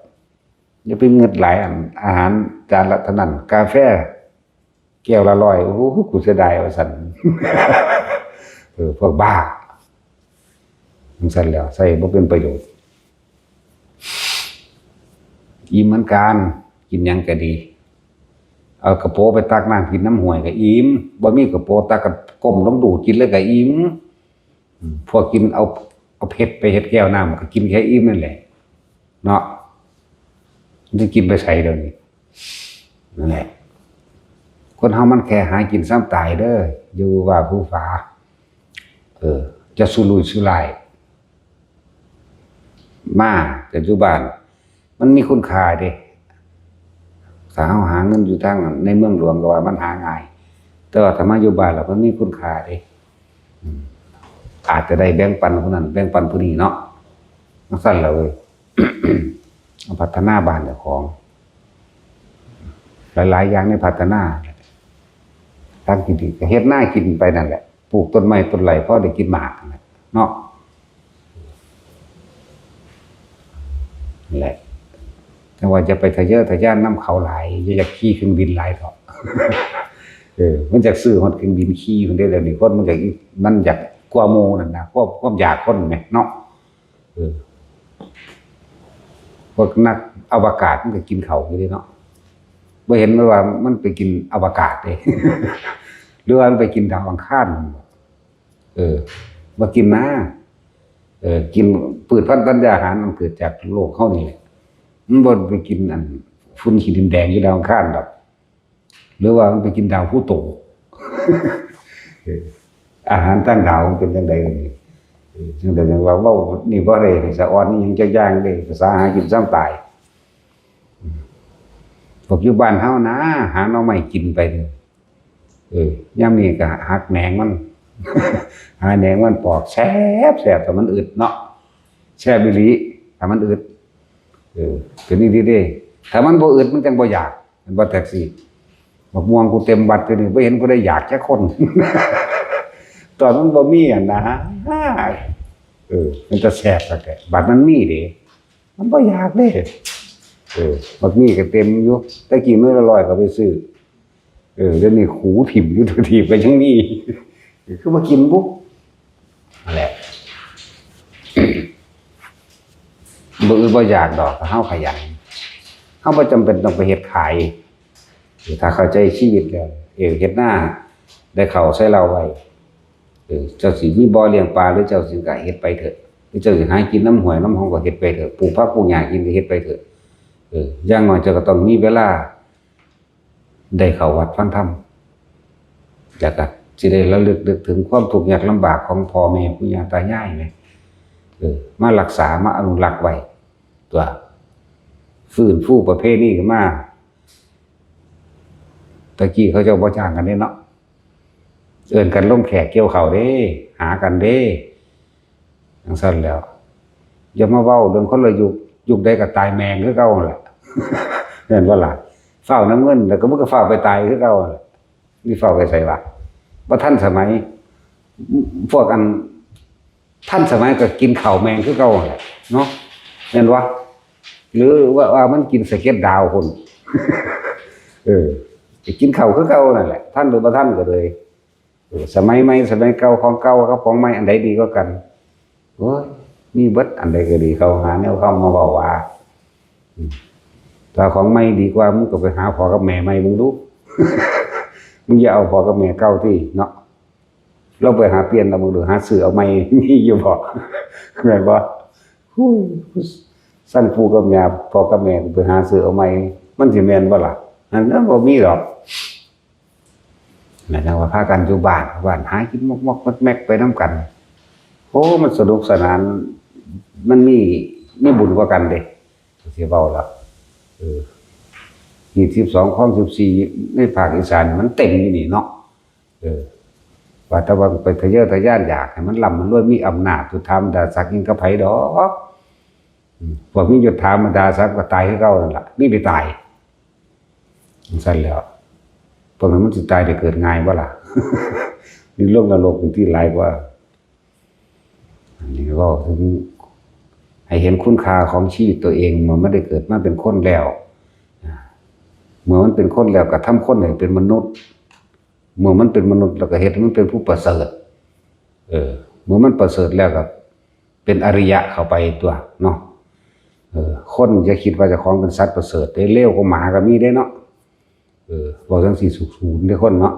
ຢ່າໄປງຶດຫຼາຍ. ອັນ ອາຫານຈານລະເທົ່ານັ້ນ, ກາແຟແກ້ວລະຮ້ອຍ ໂອ້ໂຫ ກູເສຍດາຍວ່າຊັ້ນ. ເອີ ພວກບ້າ. ຈັ່ງຊັ້ນແລ້ວ ໃຊ້ບໍ່ເປັນປະໂຫຍດ. ອີ່ມເໝືອນກັນ, ກິນຫຍັງກໍດີ. ເອົາກະໂປໄປຕັກນ້ຳກິນນຳຫ້ວຍກໍອີ່ມ, ບໍ່ມີກະໂປຕັກກໍກົ້ມລົງດູດກິນເລີຍກໍອີ່ມ. ອືມ ພວກກິນເອົາ ເອົາເພັດໄປເຮັດແກ້ວນ້ຳ ກໍກິນແຄ່ອີ່ມນັ້ນແຫຼະເນາະ. ມັນຊິກິນໄປໃສດຽວນີ້? ນັ້ນແຫຼະ ຄົນເຮົາມັນແຄ່ຫາກິນສ່ຳຕາຍເດີ, ຢ່າວືຫວາຫວືຫວາ. ເອີ ຢ່າສຸລຸຍສຸລາຍ. ມາແຕ່ຢູ່ບ້ານມັນມີຄຸນຄ່າເດ້. ຖ້າເຮົາຫາເງິນຢູ່ທາງໃນເມືອງຫຼວງກໍວ່າມັນຫາງ່າຍ, ແຕ່ວ່າຖ້າມາຢູ່ບ້ານແລ້ວມັນມີຄຸນຄ່າເດ້. ອາດຈະໄດ້ແບ່ງປັນຜູ້ນັ້ນແບ່ງປັນຜູ້ນີ້ເນາະ. ຈັ່ງຊັ້ນລະເວີຍ ເອົາພັດທະນາບ້ານເຈົ້າຂອງ. ຫຼາຍໆຢ່າງໃນພັດທະນາ ທາງທີ່ດີກໍເຮັດນາກິນໄປນັ້ນແຫຼະ, ປູກຕົ້ນໄມ້ຕົ້ນໄຫຼພໍໄດ້ກິນໝາກຫັ້ນແຫຼະເນາະ. ນັ້ນແຫຼະ ຈັ່ງວ່າຢ່າໄປທະເຍີທະຍານນຳເຂົາຫຼາຍ, ຢ່າຢາກຂີ່ເຄື່ອງບິນຫຼາຍເຖາະ. ເອີ ມັນຢາກຊື້ຮອດເຄື່ອງບິນຂີ່ພຸ້ນເດ້. ດຽວນີ້ຄົນມັນຢາກ ມັນຢາກກວ່າໝູ່ນັ້ນນະ, ຄວາມ ຄວາມຢາກຄົນແໝ່ເນາະ. ເອີ ພວກນັກອະວະກາດມັນກໍກິນເຂົ້າຢູ່ເດ້ເນາະ, ບໍ່ເຫັນວ່າມັນໄປກິນອະວະກາດເດ້ ຫຼືວ່າມັນໄປກິນດາວອັງຄານ. ເອີ ບໍ່ກິນນາ. ເອີ ກິນພືດພັນຕັນຍາຫານ ມັນເກີດຈາກໂລກເຮົານີ້ແຫຼະ, ມັນບໍ່ໄປກິນອັນຝຸ່ນຂີ້ດິນແດງຢູ່ດາວອັງຄານດອກ. ຫຼືວ່າມັນໄປກິນດາວພູໂຕ. ເອີ ອາຫານຕ່າງດາວມັນເປັນຈັ່ງໃດນີ້? ເອີ ຈັ່ງໃດຈັ່ງວ່າເວົ້ານີ້ບໍ່ໄດ້ໃຫ້ສະອອນອີ່ຫຍັງຈັກຢ່າງເດ້, ພາສາຫາກິນຊ່ຳຕາຍ. ພວກຢູ່ບ້ານເຮົານະ ຫາໜໍ່ໄມ້ກິນໄປ. ເອີ ຍາມນີ້ກໍຫັກແໜງມັນ, ຫາແໜງມັນປອກແຊບໆ ຖ້າມັນອຶດເນາະ, ແຊບອີ່ຫຼີ ຖ້າມັນອຶດ. ເອີ ເປັນອີ່ຫຼີເດ້, ຖ້າມັນບໍ່ອຶດມັນຈັ່ງບໍ່ຢາກ. ແມ່ນບໍ່ແທັກຊີ? ບັກມ່ວງກູເຕັມວັດຢູ່ນີ້ ບໍ່ເຫັນຜູ້ໃດຢາກຈັກຄົນ. ຕອນມັນບໍ່ມີຫັ້ນນະ ເອີ ເປັນຕາແຊບຄັກແທ້. ບັດມັນມີເດ້ ມັນບໍ່ຢາກເດ້. ເອີ ບັກມີກໍເຕັມຢູ່, ແຕ່ກີ້ໜ່ວຍລະຮ້ອຍກໍໄປຊື້. ເອີ ດຽວນີ້ຂູຖິ້ມຢູ່ ທີ່ກໍຍັງມີ, ຄືບໍ່ກິນບຸ? ນັ້ນແຫຼະ ບໍ່ອຶດບໍ່ຢາກດອກ ຖ້າເຮົາຂະຫຍັນ. ເຮົາບໍ່ຈຳເປັນຕ້ອງໄປເຮັດຂາຍ. ຖ້າເຂົ້າໃຈຊີວິດແລ້ວ ເອີ ເຮັດນາໄດ້ເຂົ້າໃສ່ເລົາໄວ້. ເອີ ເຈົ້າຊິມີບໍ່ລ້ຽງປາ ຫຼືເຈົ້າຊິກະເຮັດໄປເຖາະ, ຫຼືເຈົ້າຊິຫາກິນນຳຫ້ວຍນຳຮ່ອງກໍເຮັດໄປເຖາະ, ປູກຜັກປູກຫຍ້າກິນກໍເຮັດໄປເຖາະ. ເອີ ຢ່າງໜ້ອຍເຈົ້າກໍຕ້ອງມີເວລາ ໄດ້ເຂົ້າວັດຟັງທຳ ແລ້ວກໍຊິໄດ້ລະລຶກນຶກເຖິງຄວາມທຸກຍາກລຳບາກຂອງພໍ່ແມ່ປູ່ຍ່າຕາຍາຍແໝ່. ເອີ ມາຮັກສາ ມາອະນຸລັກໄວ້ຕົວະ, ຟື້ນຟູປະເພນີຂຶ້ນມາ. ແຕ່ກີ້ເຂົາເຈົ້າບໍ່ຈ້າງກັນເດ້ເນາະ, ເອີ້ນກັນລົງແຂກກ່ຽວເຂົ້າເດ້, ຫາກັນເດ້. ຈັ່ງຊັ້ນແລ້ວ ຢ່າມາເວົ້າເລື່ອງຄົນລະຍຸກ, ຍຸກໃດກໍຕາຍແມ່ງຄືເກົ່າຫັ້ນແຫຼະ ແມ່ນບໍ່ລະ? ຟ້າວນຳເງິນ ແລ້ວກໍມັນກໍຟ້າວໄປຕາຍຄືເກົ່າຫັ້ນແຫຼະ. ນີ້ຟ້າວໄປໃສວະ? ບໍ່ທັນສະໄໝ. ພວກອັນທັນສະໄໝກໍກິນເຂົ້າແມ່ງຄືເກົ່າຫັ້ນແຫຼະເນາະ, ແມ່ນບໍ່? ຫຼືວ່າ ວ່າມັນກິນສະເກັດດາວພຸ້ນ. ເອີ ໄປກິນເຂົ້າຄືເກົ່ານັ້ນແຫຼະ, ທັນຫຼືບໍ່ທັນກໍເລີຍ. ເອີ ສະໄໝໃໝ່ສະໄໝເກົ່າ, ຂອງເກົ່າກັບຂອງໃໝ່ ອັນໃດດີກວ່າກັນ? ໂອ້ຍ ມີເບິດ, ອັນໃດກໍດີ. ເຂົາຫາແນວຄຳມາເວົ້າວ່າ ອືມ ຖ້າຂອງໃໝ່ດີກວ່າ ມຶງກໍໄປຫາພໍ່ກັບແມ່ໃໝ່ເບິ່ງດູ. ມຶງຢ່າເອົາພໍ່ກັບແມ່ເກົ່າຕິເນາະ, ລອງໄປຫາປ່ຽນເອົາເບິ່ງດູ, ຫາຊື້ເອົາໃໝ່ ມີຢູ່ບໍ່? ແມ່ນບໍ່? ຮູ້ ຊັ້ນປູ່ກັບຍ່າ ພໍ່ກັບແມ່ກໍໄປຫາຊື້ເອົາໃໝ່, ມັນຊິແມ່ນບໍ່ລະ? ຫັ້ນນະ ບໍ່ມີດອກ. ແມ່ນຫຍັງວ່າພາກັນຢູ່ບ້ານ ບ້ານຫາກິນມອກໆແມັກໆໄປນຳກັນ. ໂອ້ ມັນສະໜຸກສະໜານ ມັນມີ ມີບຸນກວ່າກັນເດ້ ຊິເວົ້າລະ. ເອີ ຮີດສິບສອງຄອງສິບສີ່ ໃນພາກອີສານມັນເຕັມຢູ່ນີ້ເນາະ. ເອີ ວ່າແຕ່ວ່າໄປທະເຍີທະຍານຢາກໃຫ້ມັນລ່ຳມັນລວຍ ມີອຳນາດ ຍົດຖາບັນດາສັກຫຍັງກັບໃຜດອກ. ອືມ ພວກມີຍົດຖາບັນດາສັກກໍຕາຍຄືເກົ່ານັ້ນລະ ມີໄປຕາຍ. ຈັ່ງຊັ້ນແລ້ວ ພວກນັ້ນມັນຊິຕາຍໄດ້ເກີດງ່າຍບໍ່ລະ? ນີ້ລົງນະລົກນີ້ຕິຫຼາຍກວ່າ. ອັນນີ້ເວົ້າເຖິງໃຫ້ເຫັນຄຸນຄ່າຂອງຊີວິດຕົວເອງ ເມື່ອມັນໄດ້ເກີດມາເປັນຄົນແລ້ວ. ເມື່ອມັນເປັນຄົນແລ້ວ ກໍທຳຄົນໃຫ້ເປັນມະນຸດ. ເມື່ອມັນເປັນມະນຸດ ແລ້ວກໍເຮັດໃຫ້ມັນເປັນຜູ້ປະເສີດ. ເອີ ເມື່ອມັນປະເສີດແລ້ວ ກໍເປັນອະລິຍະເຂົ້າໄປຕົວະເນາະ. ເອີ ຄົນຢ່າຄິດວ່າເຈົ້າຂອງເປັນສັດປະເສີດເດ້ ເລວກວ່າໝາກໍມີເດ້ເນາະ. ເອີ ເວົ້າຈັ່ງຊີ້ສຸກສູນເດ້ຄົນເນາະ.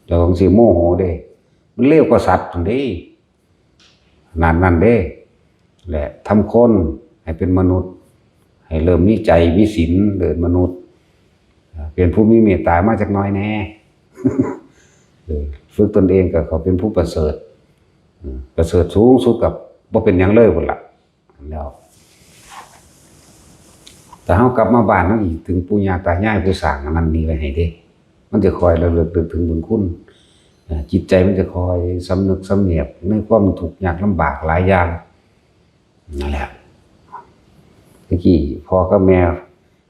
ເຈົ້າຂອງຊິໂມໂຫເດ້ ມັນເລວກວ່າສັດພຸ້ນເດ້. ຂະໜາດນັ້ນເດ້ ແລະ ທຳຄົນໃຫ້ເປັນມະນຸດ ໃຫ້ເລີ່ມມີໃຈມີສິນເດີ ມະນຸດ ເປັນຜູ້ມີເມດຕາມາຈັກໜ້ອຍແດ່. ເອີ ຝຶກຕົນເອງກໍເຂົ້າເປັນຜູ້ປະເສີດ ປະເສີດສູງສຸດກໍບໍ່ເປັນຫຍັງເລີຍພຸ້ນລະ. ແລ້ວ ຖ້າເຮົາກັບມາບ້ານ ເຮົາຄິດເຖິງປູ່ຍ່າຕາຍາຍຜູ້ສ້າງອັນນັ້ນນີ້ໄວ້ໃຫ້ເດ້ ມັນຈະຄ່ອຍລະລຶກນຶກເຖິງບຸນຄຸນ. ເອີ ຈິດໃຈມັນຈະຄ່ອຍສຳນຶກສຳນຽກໃນຄວາມທຸກຍາກລຳບາກຫຼາຍຢ່າງ. ນັ້ນແຫຼະ ແຕ່ກີ້ພໍ່ກັບແມ່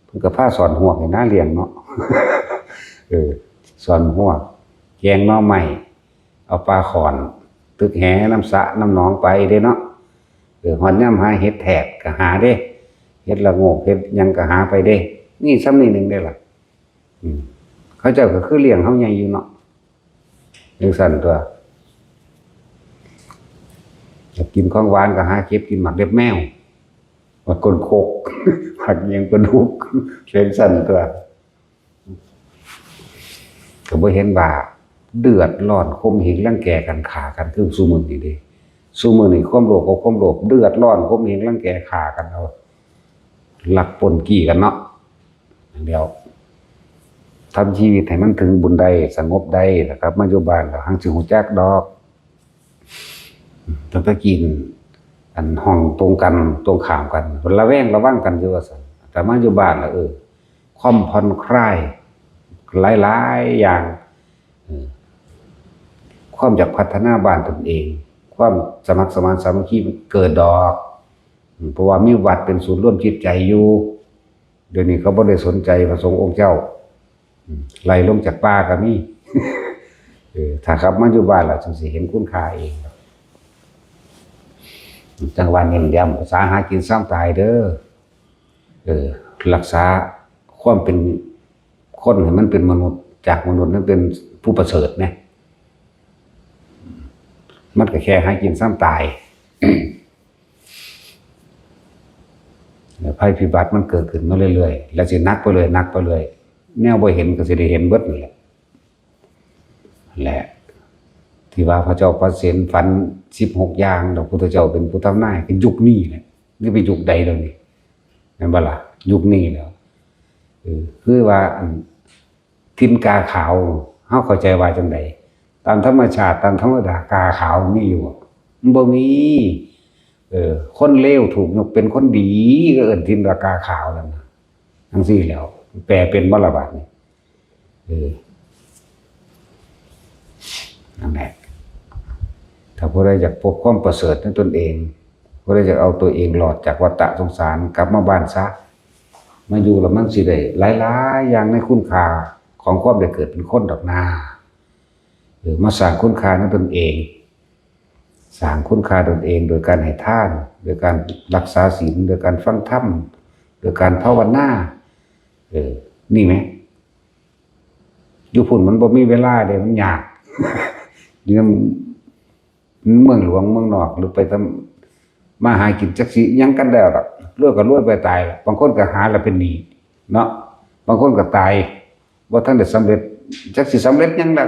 ເພິ່ນກໍພາສອນຮວກໃຫ້ນາລ້ຽງເນາະ. ເອີ ສອນຮວກ ແກງໜໍ່ໄມ້ ເອົາປາຂ້ອນ ຕຶກແຫນຳສະນຳໜອງໄປເດ້ເນາະ. ເອີ ຮອດຍາມຫາເຫັດແທກກໍຫາເດ້ ເຫັດລະໂງກເຫັດຫຍັງກໍຫາໄປເດ້. ນີ້ສ່ຳນີ້ໜຶ່ງເດ້ລະ. ອືມ ເຂົາເຈົ້າກໍຄືລ້ຽງເຮົາໃຫຍ່ຢູ່ເນາະ. ຈັ່ງຊັ້ນຕົວະ ຢາກກິນຂອງຫວານກໍຫາເກັບກິນໝາກເລັບແມວ ໝາກກົ້ນຄົກ ໝາກຫຍັງປາດຸກ ຈັ່ງຊັ້ນຕົວະ. ກໍບໍ່ເຫັນວ່າເດືອດຮ້ອນຂົ່ມເຫງລັງແກກັນຂ້າກັນຄືຊຸມື້ນີ້ເດ້. ຊຸມື້ນີ້ຄວາມໂລບກັບຄວາມໂລບເດືອດຮ້ອນຂົ່ມເຫງລັງແກຂ້າກັນ ເອົາລັກປຸ້ນກີ້ກັນເນາະ. ແລ້ວ ທຳຊີວິດໃຫ້ມັນເຖິງບຸນໄດ້ ສະຫງົບໄດ້ ແລ້ວກັບມາຢູ່ບ້ານ ແລ້ວຫັງຊິຮູ້ຈັກດອກ. ແຕ່ຕະກີ້ ອັນຫ້ອງຕົງກັນ ຕົງຂ້າມກັນ ລະແວງລະວັງກັນຢູ່ວ່າຊັ້ນ. ແຕ່ມາຢູ່ບ້ານລະ ເອີ ຄວາມຜ່ອນຄລາຍຫຼາຍໆຢ່າງ ເອີ ຄວາມຢາກພັດທະນາບ້ານຕົນເອງ ຄວາມສະໝັກສະໝານສາມັກຄີມັນເກີດດອກ. ເພາະວ່າມີວັດເປັນສູນລວມຈິດໃຈຢູ່. ດຽວນີ້ເຂົາບໍ່ໄດ້ສົນໃຈພະສົງອົງເຈົ້າ ອືມ ໄລ່ລົງຈາກປ່າກໍມີ. ເອີ ຖ້າກັບມາຢູ່ບ້ານແລ້ວ ຈຶ່ງຊິເຫັນຄຸນຄ່າເອງ. ຈັ່ງວ່າເນັ້ນຢ້ຳ ພາສາຫາກິນຊຳຕາຍເດີ. ເອີ ລັກສາຄວາມເປັນຄົນໃຫ້ມັນເປັນມະນຸດ ຈາກມະນຸດນັ້ນເປັນຜູ້ປະເສີດແດ່. ມັນກໍແຄ່ຫາກິນຊຳຕາຍ. ແລະ ໄພພິບັດມັນເກີດຂຶ້ນມາເລື້ອຍໆ ແລະ ຊິໜັກໄປເລື້ອຍ ໜັກໄປເລື້ອຍ ແນວບໍ່ເຫັນກໍຊິໄດ້ເຫັນເບິດນັ້ນແຫຼະ. ແລະ ທີ່ວ່າພະເຈົ້າປະເສນຝັນສິບຫົກຢ່າງ ແລ້ວພຸດທະເຈົ້າເປັນຜູ້ທຳນາຍ ກໍຍຸກນີ້ແຫຼະ ຫຼືໄປຍຸກໃດແລ້ວນີ້ ແມ່ນບໍ່ລະ? ຍຸກນີ້ແລ້ວ. ເອີ ຄືວ່າ ອັນ ຖິ່ນກາຂາວ ເຮົາເຂົ້າໃຈວ່າຈັ່ງໃດ? ຕາມທຳມະຊາດ ຕາມທຳມະດາ ກາຂາວມີຢູ່ບໍ່? ມັນບໍ່ມີ. ເອີ ຄົນເລວຖືກຍົກເປັນຄົນດີ ກໍເອີ້ນຖິ່ນວ່າກາຂາວນັ້ນນະ. ຈັ່ງຊີ້ແລ້ວ ແປເປັນບໍ່ລະບາດນີ້? ເອີ ນັ້ນແຫຼະ ຖ້າຜູ້ໃດຢາກພົບຄວາມປະເສີດໃນຕົນເອງ, ຜູ້ໃດຢາກເອົາຕົວເອງລອດຈາກວັດຕະສົງສານ, ກັບມາບ້ານຊະ. ມາຢູ່ແລ້ວມັນຊິໄດ້ຫຼາຍໆຢ່າງໃນຄຸນຄ່າຂອງຄວາມໄດ້ເກີດເປັນຄົນດອກນາ. ເອີ ມາສ້າງຄຸນຄ່າໃນຕົນເອງ, ສ້າງຄຸນຄ່າຕົນເອງໂດຍການໃຫ້ທານ, ໂດຍການລັກສາສິນ, ໂດຍການຟັງທຳ, ໂດຍການພາວະນາ. ເອີ ນີ້ແໝ. ຢູ່ພຸ້ນມັນບໍ່ມີເວລາເດ້ ມັນຍາກ. ຢູ່ນຳເມືອງຫຼວງເມືອງນອກ ຫຼືໄປທຳມາຫາກິນ ຈັກຊິຫຍັງກັນແລ້ວດອກ. ລວຍກໍລວຍໄປຕາຍ, ບາງຄົນກໍຫາແລ້ວເປັນໜີ້ເນາະ, ບາງຄົນກໍຕາຍບໍ່ທັນໄດ້ສຳເລັດ. ຈັກຊິສຳເລັດຫຍັງລະ,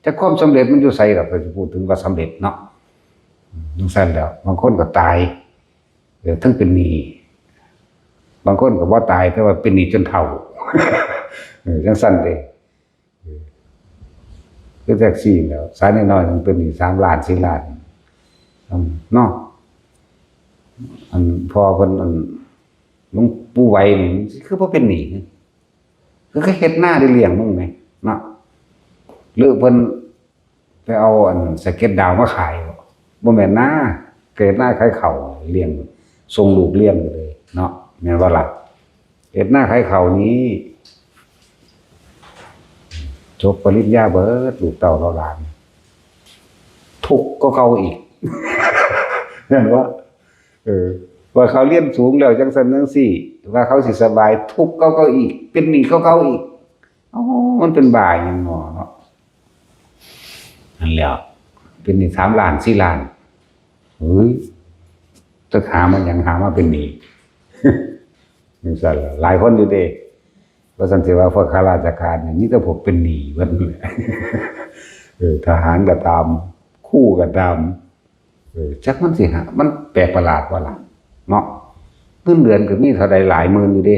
ຈັກຄວາມສຳເລັດມັນຢູ່ໃສດອກ, ກໍຊິພູດເຖິງວ່າສຳເລັດເນາະ. ຈັ່ງຊັ້ນແລ້ວ ບາງຄົນກໍຕາຍ ເອີ ເຖິງເປັນໜີ້, ບາງຄົນກໍບໍ່ຕາຍ ແຕ່ວ່າເປັນໜີ້ຈົນເຖົ້າ. ເອີ ຈັ່ງຊັ້ນເດ້. ເອີ ຄືແທັກຊີແລ້ວ ສາຍນ້ອຍໆ ໜຶ່ງເປັນໜີ້ສາມລ້ານ ສີ່ລ້ານ ເນາະ. ອັນພໍ່ເພິ່ນ ອັນ ຫຼວງປູ່ໄວນີ້ ຄືບໍ່ເປັນໜີ້? ຄື ຄືເຮັດນາໄດ້ລ້ຽງມຶງແໝ ເນາະ. ຫຼືເພິ່ນໄປເອົາອັນສະເກັດດາວມາຂາຍບໍ? ບໍ່ແມ່ນນາ ກໍເຮັດນາຂາຍເຂົ້າລ້ຽງ ສົ່ງລູກຮຽນເລີຍເນາະ ແມ່ນບໍ່ລະ? ເຮັດນາຂາຍເຂົ້ານີ້ ຈົບປະລິນຍາເບິດ ລູກເຕົ້າເອົາຫຼານ ທຸກກວ່າເກົ່າອີກ ແມ່ນບໍ່? ເອີ ວ່າເຂົາຮຽນສູງແລ້ວຈັ່ງຊັ້ນຈັ່ງຊີ້ ວ່າເຂົາຊິສະບາຍ ທຸກກວ່າເກົ່າອີກ ເປັນໜີ້ກວ່າເກົ່າອີກ. ເອົ້າ ມັນເປັນບ້າຫຍັງນໍເນາະ? ນັ້ນແຫຼະ ເປັນໜີ້ສາມລ້ານ ສີ່ລ້ານ ເຮີ້ຍ ຈັກຫາມາຫຍັງ ຫາມາເປັນໜີ້ ຈັ່ງຊັ້ນລະ ຫຼາຍຄົນຢູ່ເດ້. ວ່າຊັ້ນຊິວ່າພວກຂ້າລາຊະການນີ້ ມີແຕ່ພວກເປັນໜີ້ເບິດ ເອີ ທະຫານກໍຕາມ ຄູກໍຕາມ ເອີ ຈັກມັນຊິຫາ ມັນແປກປະຫຼາດບໍ່ລະເນາະ? ເງິນເດືອນກໍມີເທົ່າໃດຫຼາຍໝື່ນຢູ່ເດ້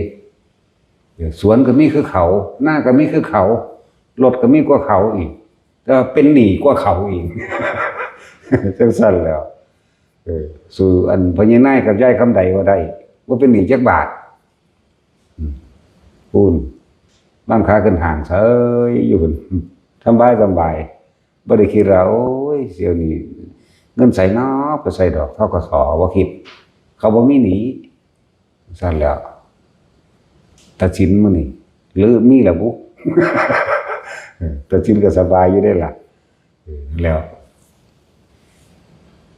ເອີ ສວນກໍມີຄືເຂົາ ນາກໍມີຄືເຂົາ ລົດກໍມີກວ່າເຂົາອີກ ແຕ່ວ່າເປັນໜີ້ກວ່າເຂົາອີກ ຈັ່ງຊັ້ນແຫຼະ. ເອີ ສູ້ອັນພໍ່ໃຫຍ່ນາຍກັບຍາຍຄຳໃດບໍ່ໄດ້ ບໍ່ເປັນໜີ້ຈັກບາດ. ອືມ ພຸ້ນ ນອນຂາຂຶ້ນຫ້າງເສີຍຢູ່ພຸ້ນ ສຳບາຍ ສຳບາຍ ບໍ່ໄດ້ຄິດວ່າ ໂອ້ຍ ດຽວນີ້ເງິນໃສເນາະ ໄປໃສດອກ ທກສ ບໍ່ຄິດ ເຂົາບໍ່ມີໜີ້ ຊັ້ນແຫຼະ. ຕາຊິນມື້ນີ້ ຫຼືມີລະບຸ? ເອີ ຕາຊິນກໍສະບາຍຢູ່ເດ້ລະ. ເອີ ແລ້ວ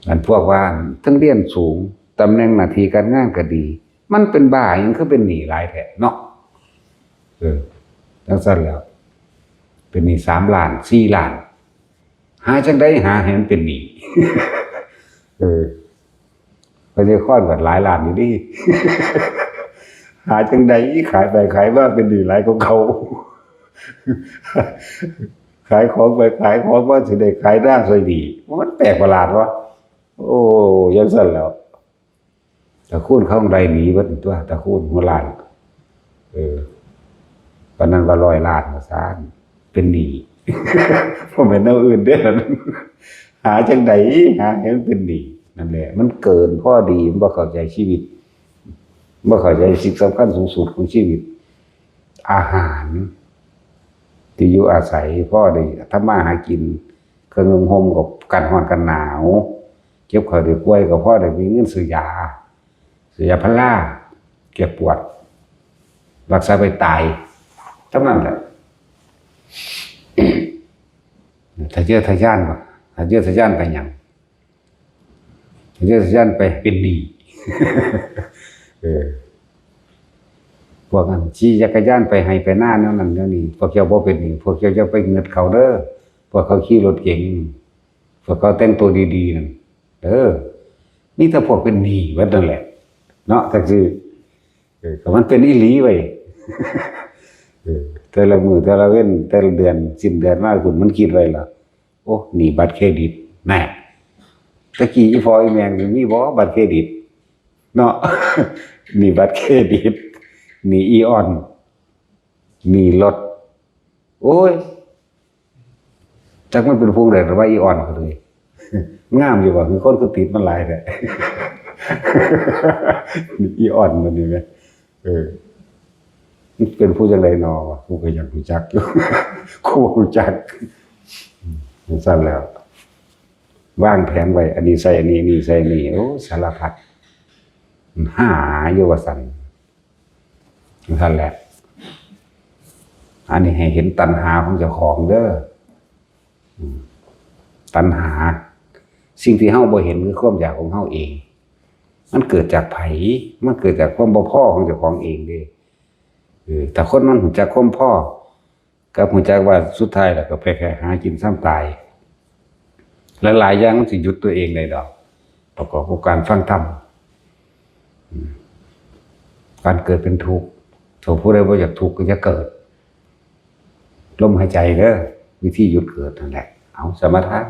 ອັນພວກວ່າທັງຮຽນສູງ ຕຳແໜ່ງໜ້າທີ່ການງານກໍດີ ມັນເປັນບ້າຫຍັງຄືເປັນໜີ້ຫຼາຍແທ້ເນາະ? ເອີ ຈັ່ງຊັ້ນແຫຼະ ເປັນໜີ້ສາມລ້ານ ສີ່ລ້ານ ຫາຈັ່ງໃດຫາໃຫ້ມັນເປັນໜີ້? ເອີ ພະຍາຄອນກໍຫຼາຍລ້ານຢູ່ເດ້ ຫາຈັ່ງໃດ ຂາຍໄປຂາຍມາເປັນໜີ້ຫຼາຍກວ່າເກົ່າ ຂາຍຂອງໄປຂາຍຂອງມາ ຊິໄດ້ຂາຍນາຊ່ອຍໜີ້ ມັນແປກປະຫຼາດວະ. ໂອ້ ຈັ່ງຊັ້ນແຫຼະ ຕະກູນເຂົາໄດ້ໜີ້ເບິດຕົວະ ຕະກູນຫົວລ້ານ ເອີ ປານນັ້ນວ່າຮ້ອຍລ້ານວ່າຊັ້ນ ເປັນໜີ້ ບໍ່ແມ່ນແນວອື່ນເດ້ ຫາຈັ່ງໃດຫາໃຫ້ມັນເປັນໜີ້? ນັ້ນແຫຼະ ມັນເກີນພໍດີ ມັນບໍ່ເຂົ້າໃຈຊີວິດ ບໍ່ເຂົ້າໃຈສິ່ງສຳຄັນສູງສຸດຂອງຊີວິດ ອາຫານ ທີ່ຢູ່ອາໄສ ພໍໄດ້ທຳມາຫາກິນ ເຄື່ອງນຸ່ງຫົ່ມກໍກັນຮ້ອນກັນໜາວ ເຈັບໄຂ້ໄດ້ປ່ວຍກໍພໍໄດ້ມີເງິນຊື້ຢາ ຊື້ຢາພາລາແກ້ປວດ ລັກສາໄປຕາຍ ສ່ຳນັ້ນແຫຼະ. ທະເຍີທະຍານບໍ່? ທະເຍີທະຍານໄປຫຍັງ? ທະເຍີທະຍານໄປເປັນໜີ້. ເອີ ພວກອັນຂີ່ຈັກກະຍານໄປໄຮ່ໄປນາແນວນັ້ນແນວນີ້ ພວກເຈົ້າບໍ່ເປັນໜີ້ ພວກເຈົ້າຢ່າໄປເງືອດເຂົາເດີ ພວກເຂົາຂີ່ລົດເກັງ ພວກເຂົາແຕ່ງໂຕດີໆນັ້ນ ເອີ ມີແຕ່ພວກເປັນໜີ້ເບິດນັ້ນແຫຼະເນາະ ຈັກຊິ ເອີ ກໍມັນເປັນອີ່ຫຼີເວີຍ ເອີ ແຕ່ລະມື້ແຕ່ລະເວັນແຕ່ລະເດືອນ ສິ້ນເດືອນມາພຸ້ນ ມັນຄິດໄວ້ລະ ໂອ້ ໜີ້ບັດເຄຣດິດ ແນ່ ແຕ່ກີ້ອີ່ພໍ່ອີ່ແມ່ນີ້ມີບໍ່ບັດເຄຣດິດເນາະ? ໜີ້ບັດເຄຣດິດ ໜີ້ອີອອນ ໜີ້ລົດ ໂອ້ຍ ຈັກມັນເປັນພວງໃດລະວ່າອີອອນກໍເລີຍ ງາມຢູ່ບໍ່? ຄືຄົນຄືຕິດມັນຫຼາຍແທ້ ອີອອນມັນນີ້ແມ ເອີ ມັນເປັນຜູ້ຈັ່ງໃດນໍວະ? ກູກໍຢາກຮູ້ຈັກຢູ່ ກູບໍ່ຮູ້ຈັກ ອືມ ຈັ່ງຊັ້ນແລ້ວ ວາງແຜນໄວ້ ອັນນີ້ໃສ່ອັນນີ້ ນີ້ໃສ່ນີ້ ໂອ້ ສາລະພັດ ຫາຢູ່ວ່າຊັ້ນ ຈັ່ງຊັ້ນແຫຼະ ອັນນີ້ໃຫ້ເຫັນຕັນຫາຂອງເຈົ້າຂອງເດີ ອືມ ຕັນຫາ ສິ່ງທີ່ເຮົາບໍ່ເຫັນຄືຄວາມຢາກຂອງເຮົາເອງ ມັນເກີດຈາກໃຜ? ມັນເກີດຈາກຄວາມບໍ່ພໍຂອງເຈົ້າຂອງເອງເດ້ ເອີ ຖ້າຄົນມັນຮູ້ຈັກຄວາມພໍ ກໍຮູ້ຈັກວ່າສຸດທ້າຍແລ້ວກໍໄປແຄ່ຫາກິນຊຳຕາຍ ຫຼາຍໆຢ່າງມັນຊິຢຸດຕົວເອງໄດ້ດອກ ປະກອບກັບການຟັງທຳ ອືມ ການເກີດເປັນທຸກ ຖ້າຜູ້ໃດບໍ່ຢາກທຸກກໍຢ່າເກີດ ລົມຫາຍໃຈເດີ ວິທີຢຸດເກີດນັ້ນແຫຼະ ເອົາ ສະມະຖານ.